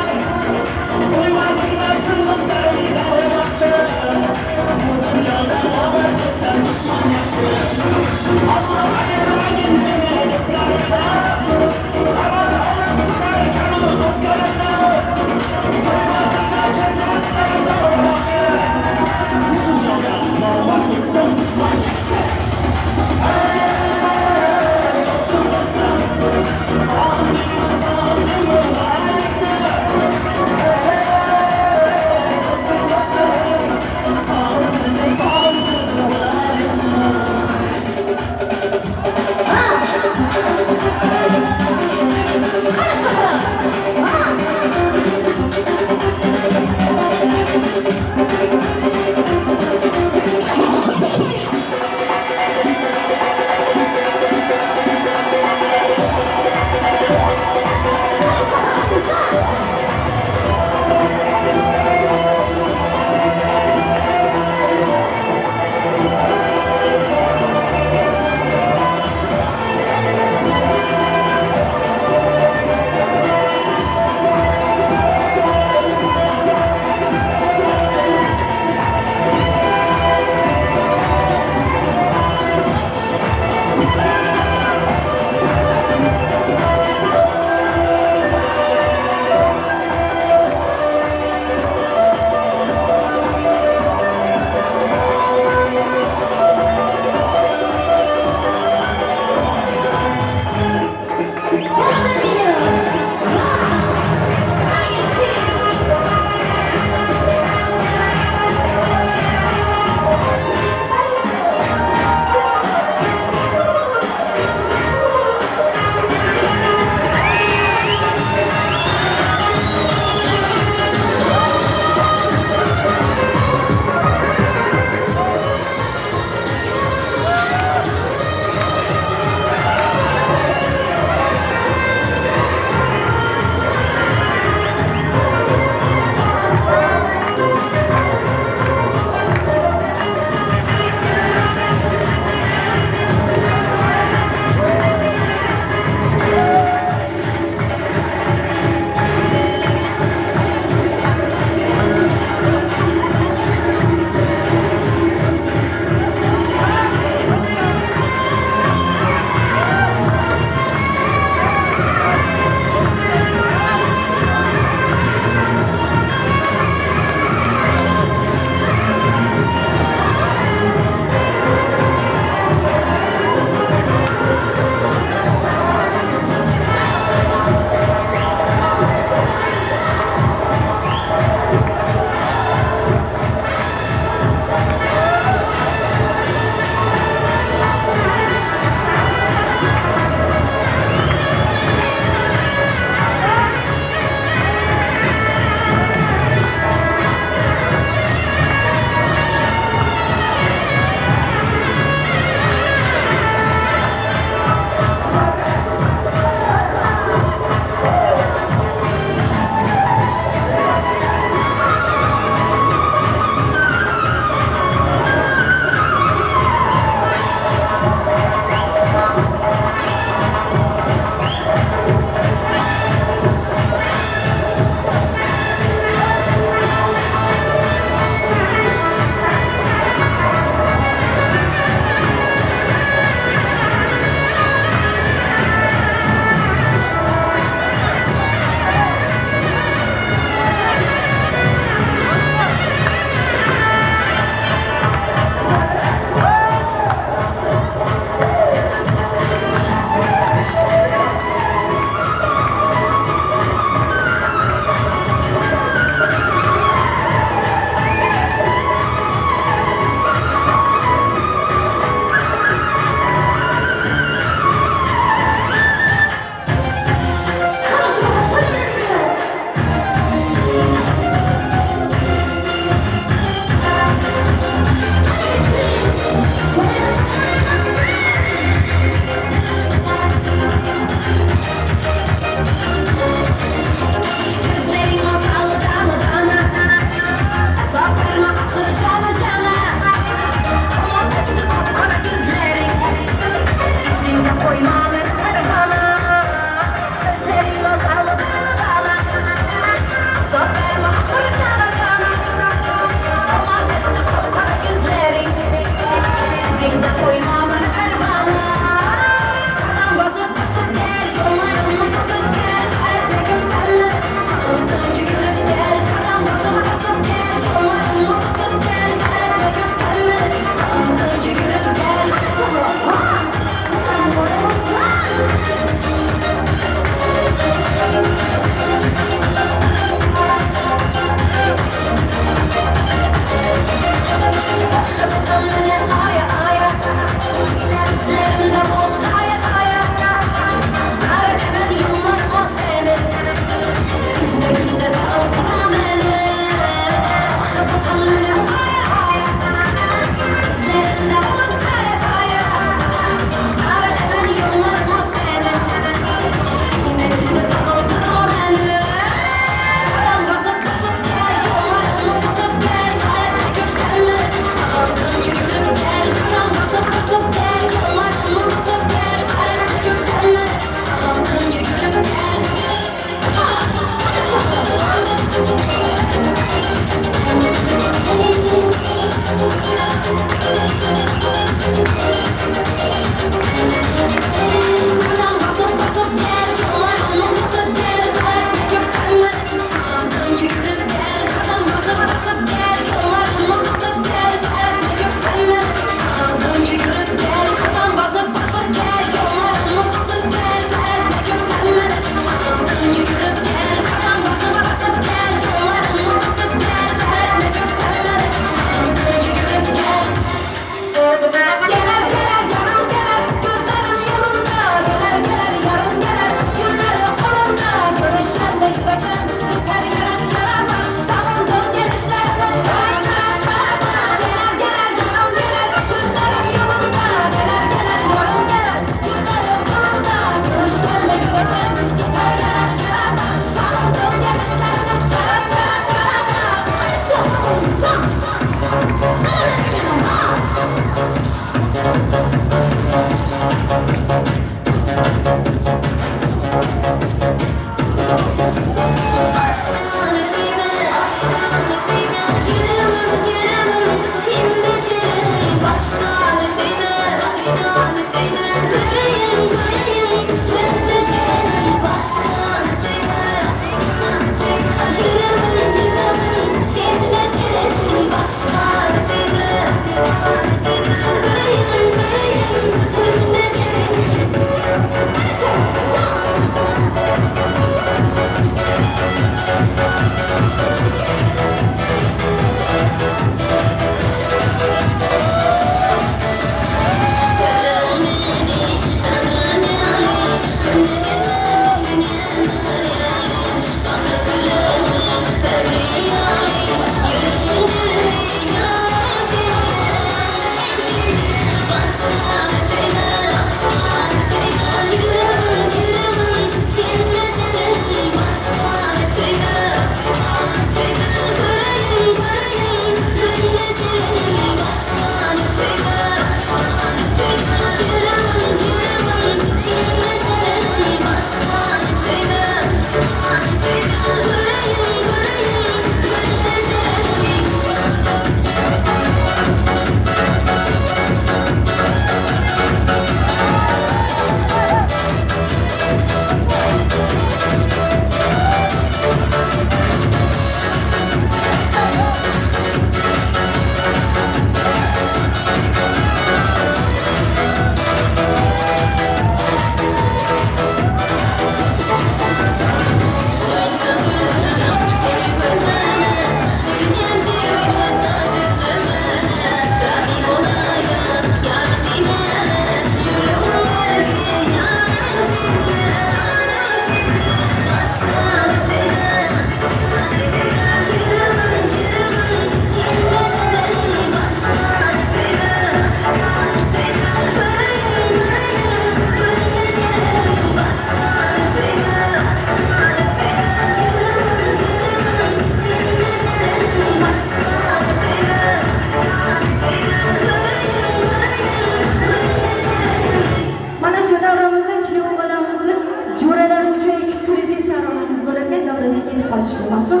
Talash bo'lmasin.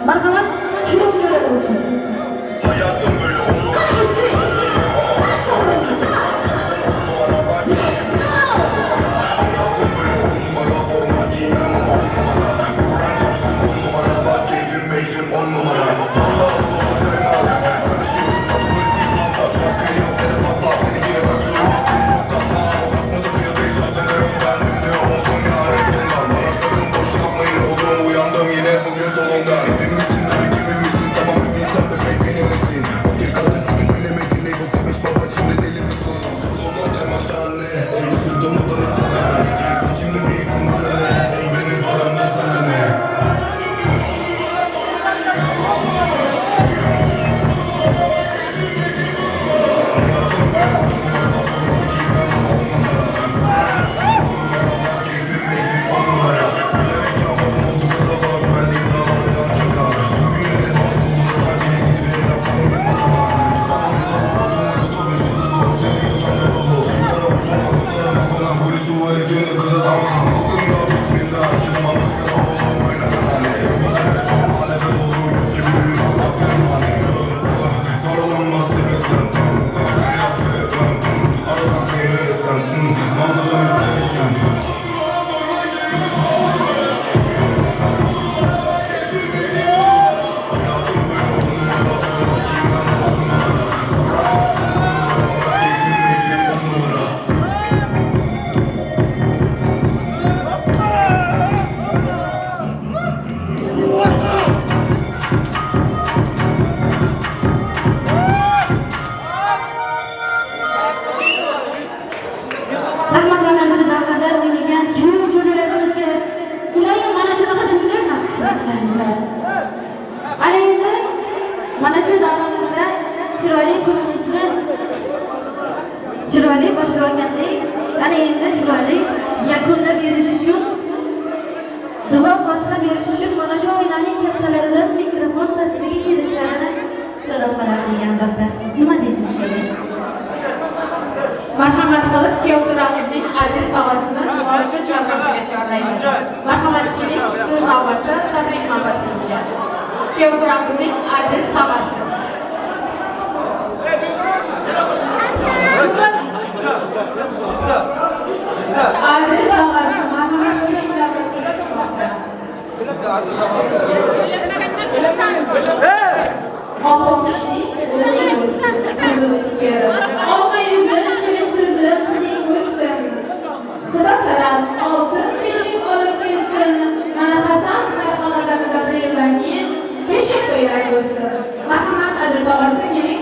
Marhamat, kuyov jo'ralar uchun. Qani uching? Qani sho'rimiz? Let's go! Rahmat mana shu davrada o'ynagan kuyov jo'ralarimizga iloyim mana shunaqa to'ylar nasib qilsin azizlar. Ana endi mana shu davramizda chiroyli kunimizni chiroyli boshlaganlik, ana endi chiroyli yakunlab berish uchun, duo fotiha berish uchun mana shu oilaning kattalaridan mikrofon qarshisiga kelishlarini so'rab qolardik albatta. Nima deysiz Shirin? Marhamat qilib kuyov jo'ramizning Adil tog'asini duo uchun davramizga chorlaymiz. Marhamat keling, so'z navbati, tabrik navbati sizga. Kuyov jo'ramizning Adil tog'asi. Adil tog'asi, marhamat keling, davra sizni kutmoqda. Xohishlik o'rning bo'lsin, so'zi o'tkir. Olma yuzi, shirin so'zli qizing bo'lsin. Xudo talam oltin beshik olib kelsin. Mana Hasan har xonadonida bir yildan keyin beshik to'ylar bo'lsin. Marhamat Adil tog'asi keling.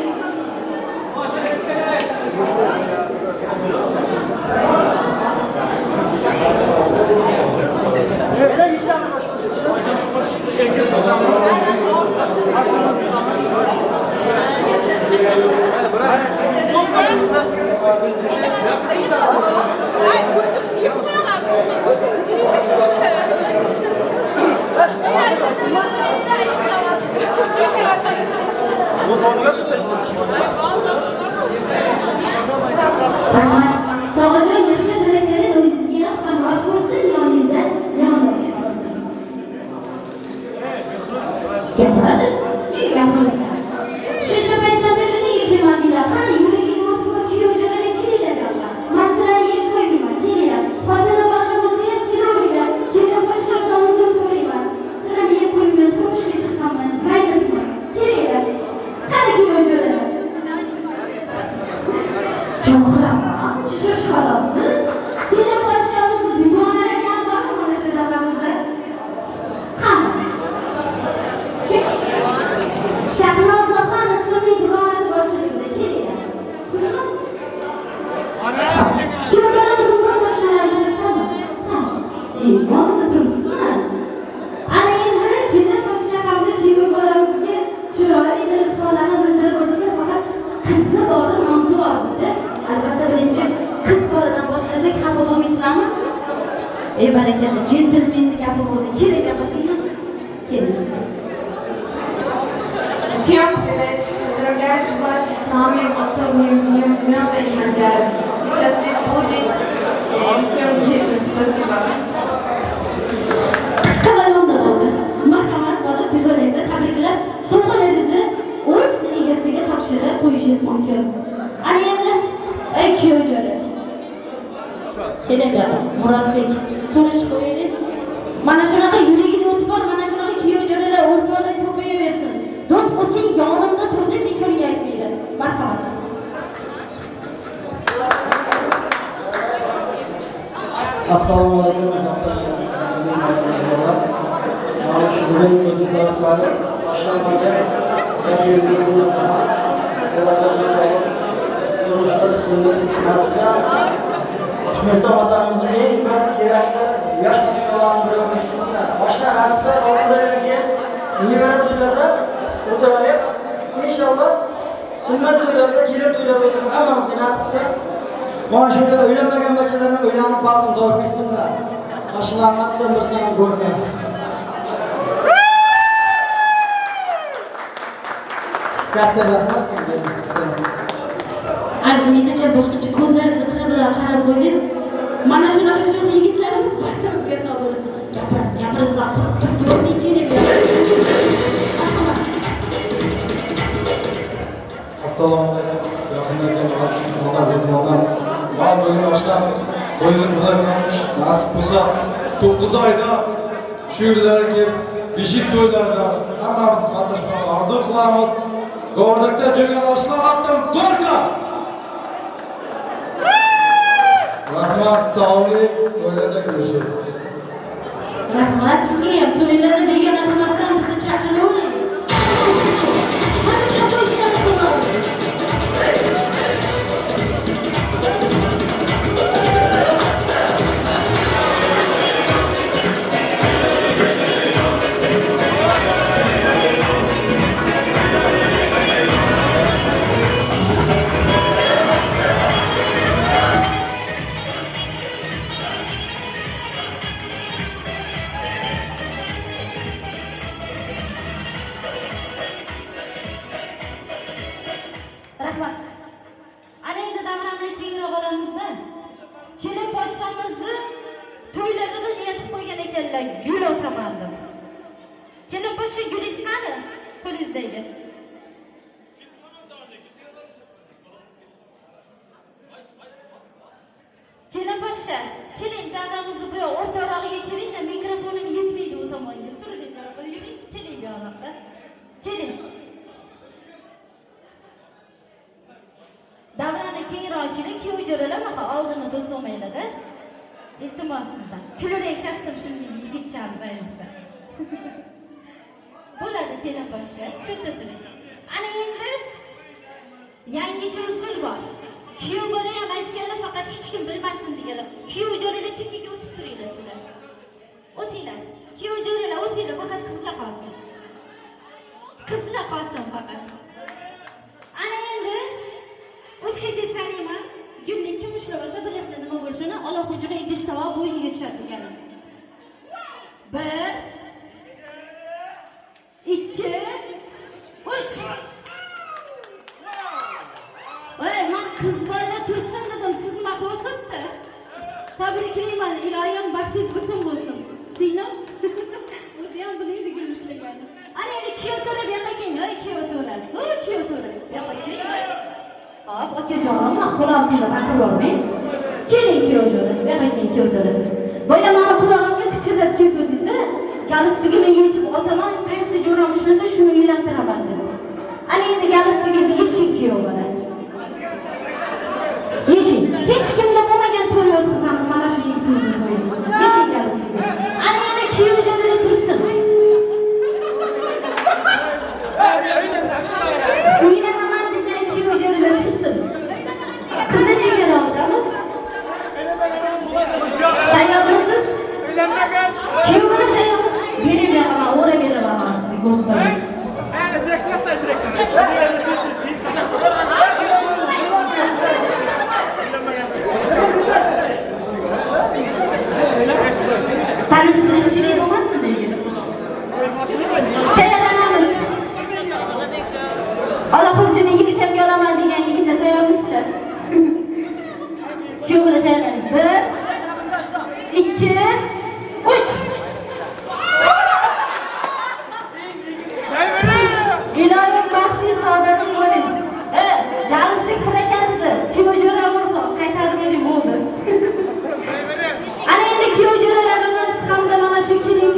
Rahmat. Tog'ajon, yaxshi tilaklaringiz o'zingizga ham hamroh bo'lsin, yoningizda yonboshingiz bo'lsin. Gapiradi, gapiradi. Shuncha paytdan beri nega kelmadinglar? Qani yuraging o'tkir kuyov jo'ralar kelinglar yoqqa. Man sizlarni yeb qo'ymayman, kelinglar. Xotini borda bo'lsa ham kelaveringlar. Kelin boshqalardan uzr so'rayman. Sizlarni yeb qo'ymayman, turmushga chiqqanman, Zaynabman. Kelinglar. Qani kuyov jo'ralar? Chaqiraman, shoshqalasiz. Kelin poshshamiz dugonalari ham bormi mana shu davramizda? Qani? Kim? Shahnozaxon ismli dugonasi boshchiligida kelinglar. Sizmi? Kuyovjo'ramiz umr qo'shnilari shu yerdami? Qani? Yonida turibsizmi? Ana endi kelin poshsha hamda kuyov bolamizga chiroyli dil izhorlarni bildirib o'tsa, faqat qizi bor, nozi bor deydi. Albatta birinchi qiz boladan boshlasak xafa bo'lmaysizlarmi? Ey barakalla, jentelmenni gapi bo'ldi. Keling gapasini. Keling. Всем привет! Поздравляю вас с нами особенным днем Дня и Маджара. Сейчас их будет. Всем честно спасибо. Qisqa va lo'nda bo'ldi. Marhamat. Mana shunaqa yuragida o'ti bor, mana shunaqa kuyov jo'ralar o'rtoqlar ko'payaversin. Do'st bo'lsang yonimda tur deb bekorga aytmaydi. Marhamat. Assalomu alaykum uzoqdan. Mana shu bugun to'yning sabablari boshlanguncha ularga sog'lik, turmushda ustunlik nasib. Turkmaniston vatanimizda eng bir kerakli yosh masalalarning biri o'tishsin. Boshdan nasib 9 oydan keyin nevara to'ylarda o'tiraylik. Inshaalloh sunnat to'ylarida, kelin to'ylarida o'tirib hammamizga nasib qilsin. Mana shu yerda uylanmagan bachalarni uylanib baxtini topsinlar. Mana shularni bir san ko'rgan. Katta rahmat sizga. Arzimiydacha boshqacha ko'zlaringizni qiri bilan qarab qo'ydingiz. Mana shunaqa shu yigitlarimiz baxtimizga sog' bo'lsin. Gapirasiz, gapirasiz, ular qurib turib keling. Assalomu alaykum. Yaqinlarga mana bugun yoshlar to'yimiz bo'larkanmish, nasib bo'lsa 9 oyda shu yerlarga kelib beshik to'ylarida hammamiz qatnashmoqni orzu qilamiz. Gordakda jurgan yoshlar atdim to'rqa. Rahmat, sog'lik, to'ylarda ko'rishamiz. Rahmat sizga ham to'ylarni begona qilmasdan bizni chaqiravering. Hamma qatnashgan bo'ladi. Rahmat. Ana endi davrani kengroq olamizda. Kelin poshshamizni to'ylarida niyat qilib qo'ygan ekanlar, gul otaman deb. Kelin poshsha gulingiz qani? Qo'lingizdagi. Kelin poshsha, keling davramizni bu yoq o'rtarog'iga kelingda, mikrofonim yetmaydi u tomonga. Suriling, yuring, keling bu yoqqa. Keling. Davrani kengroq ichida kuyov jo'ralar unaqa oldini to'solmaydi-da. Iltimos sizdan. Kulurang kastim shunday yigitchamiz ayniqsa. Bo'ladi kelin poshsha, shu yerda turing. Ana endi yangicha usul bor. Kuyov bola ham aytganlar faqat hech kim bilmasin deganlar. Kuyov jo'ralar chekkaga o'tib turinglar sizlar. O'tinglar. Kuyov jo'ralar o'tinglar, faqat qizlar qolsin. Qizlar qolsin faqat. Ana endi 3gacha sanayman. Gulni kim ushlab olsa bilasizlar nima bo'lishini. Olohxo'jani idish tovoq bo'yniga tushadi degani. 1 2 3. Voy, men qiz bola tursin dedim, siz nima qilyapsiz? Tabriklayman, iloyim baxtingiz butun bo'lsin. Singlim o'zi ham bilmaydi gul ushlaganini. Ana endi kuyov to'ra bu yoqqa keling, voy kuyov to'ra. Voy kuyov to'ra. Bu yoqqa keling. Hop, okajonim, qulog'im tegdi, baqiravermang. Keling kuyov jo'ra, bu yoqqa keling kuyov to'ra siz. Boya meni qulog'imga pichirlab ketdingiz-da. Galstukimni yechib otaman, qaysi jo'ram ushlasa shuni uylantiraman deb. Ana endi galstukingizni yeching kuyov bola. Yeching. Hech kimda bo'lmagan to'y o'tkazamiz mana shu yigitimizni to'yini. Yeching galstukni. Ana endi kuyov jo'ra tursin. Uylanaman degan kuyov jo'ralar tursin. Qizni chegara olamiz. Tayyormisiz? Kuyovini tayyormisiz? Bering bu yoqqa, man o'rab beraman hozir sizga ko'rsataman. Tanish bilishchilik bo'lmasin lekin. Tayyorlanamiz. Olohxo'jani yelkamga olaman degan yigitlar tayyormisizlar? Kuyovini tayyorlaning. 1 2 3. Iloyim baxtli saodatli bo'ling. Galstuk pul ekan dedi. Kuyov jo'ra o'rtoq, qaytarib bering bo'ldi. Ana endi kuyov jo'ralarimiz hamda mana shu kelin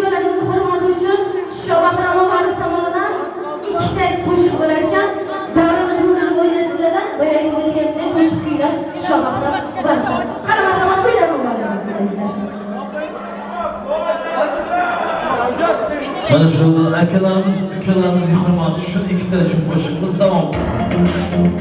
Mana shu akalarimiz, ukalarimizga hurmat uchun ikkita jum qo'shiqimiz davom qiladi. Gülsün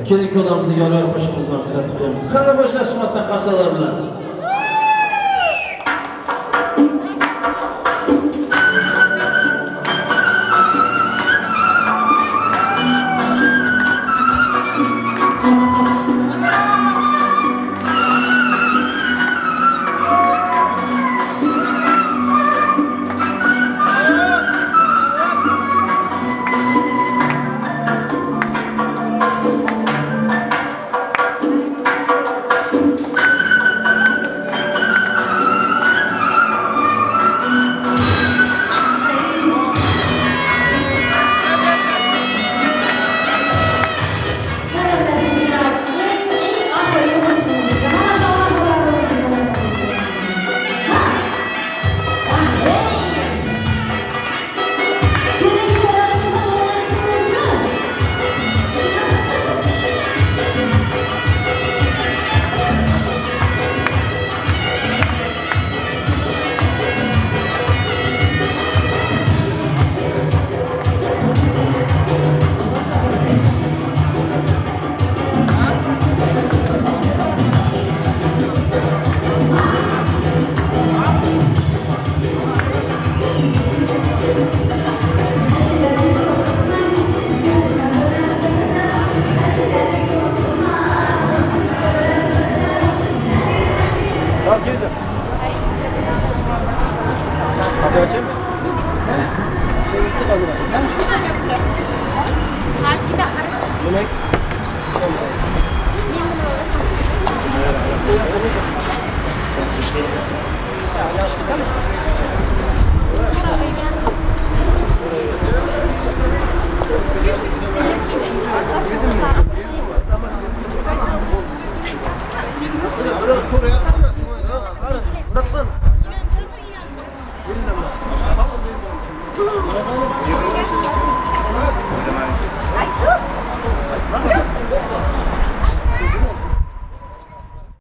Keling ko'ramizni yorug' qo'shig'imiz bilan kuzatib qo'yamiz. Qanday boshlashmasdan qarsalar bilan.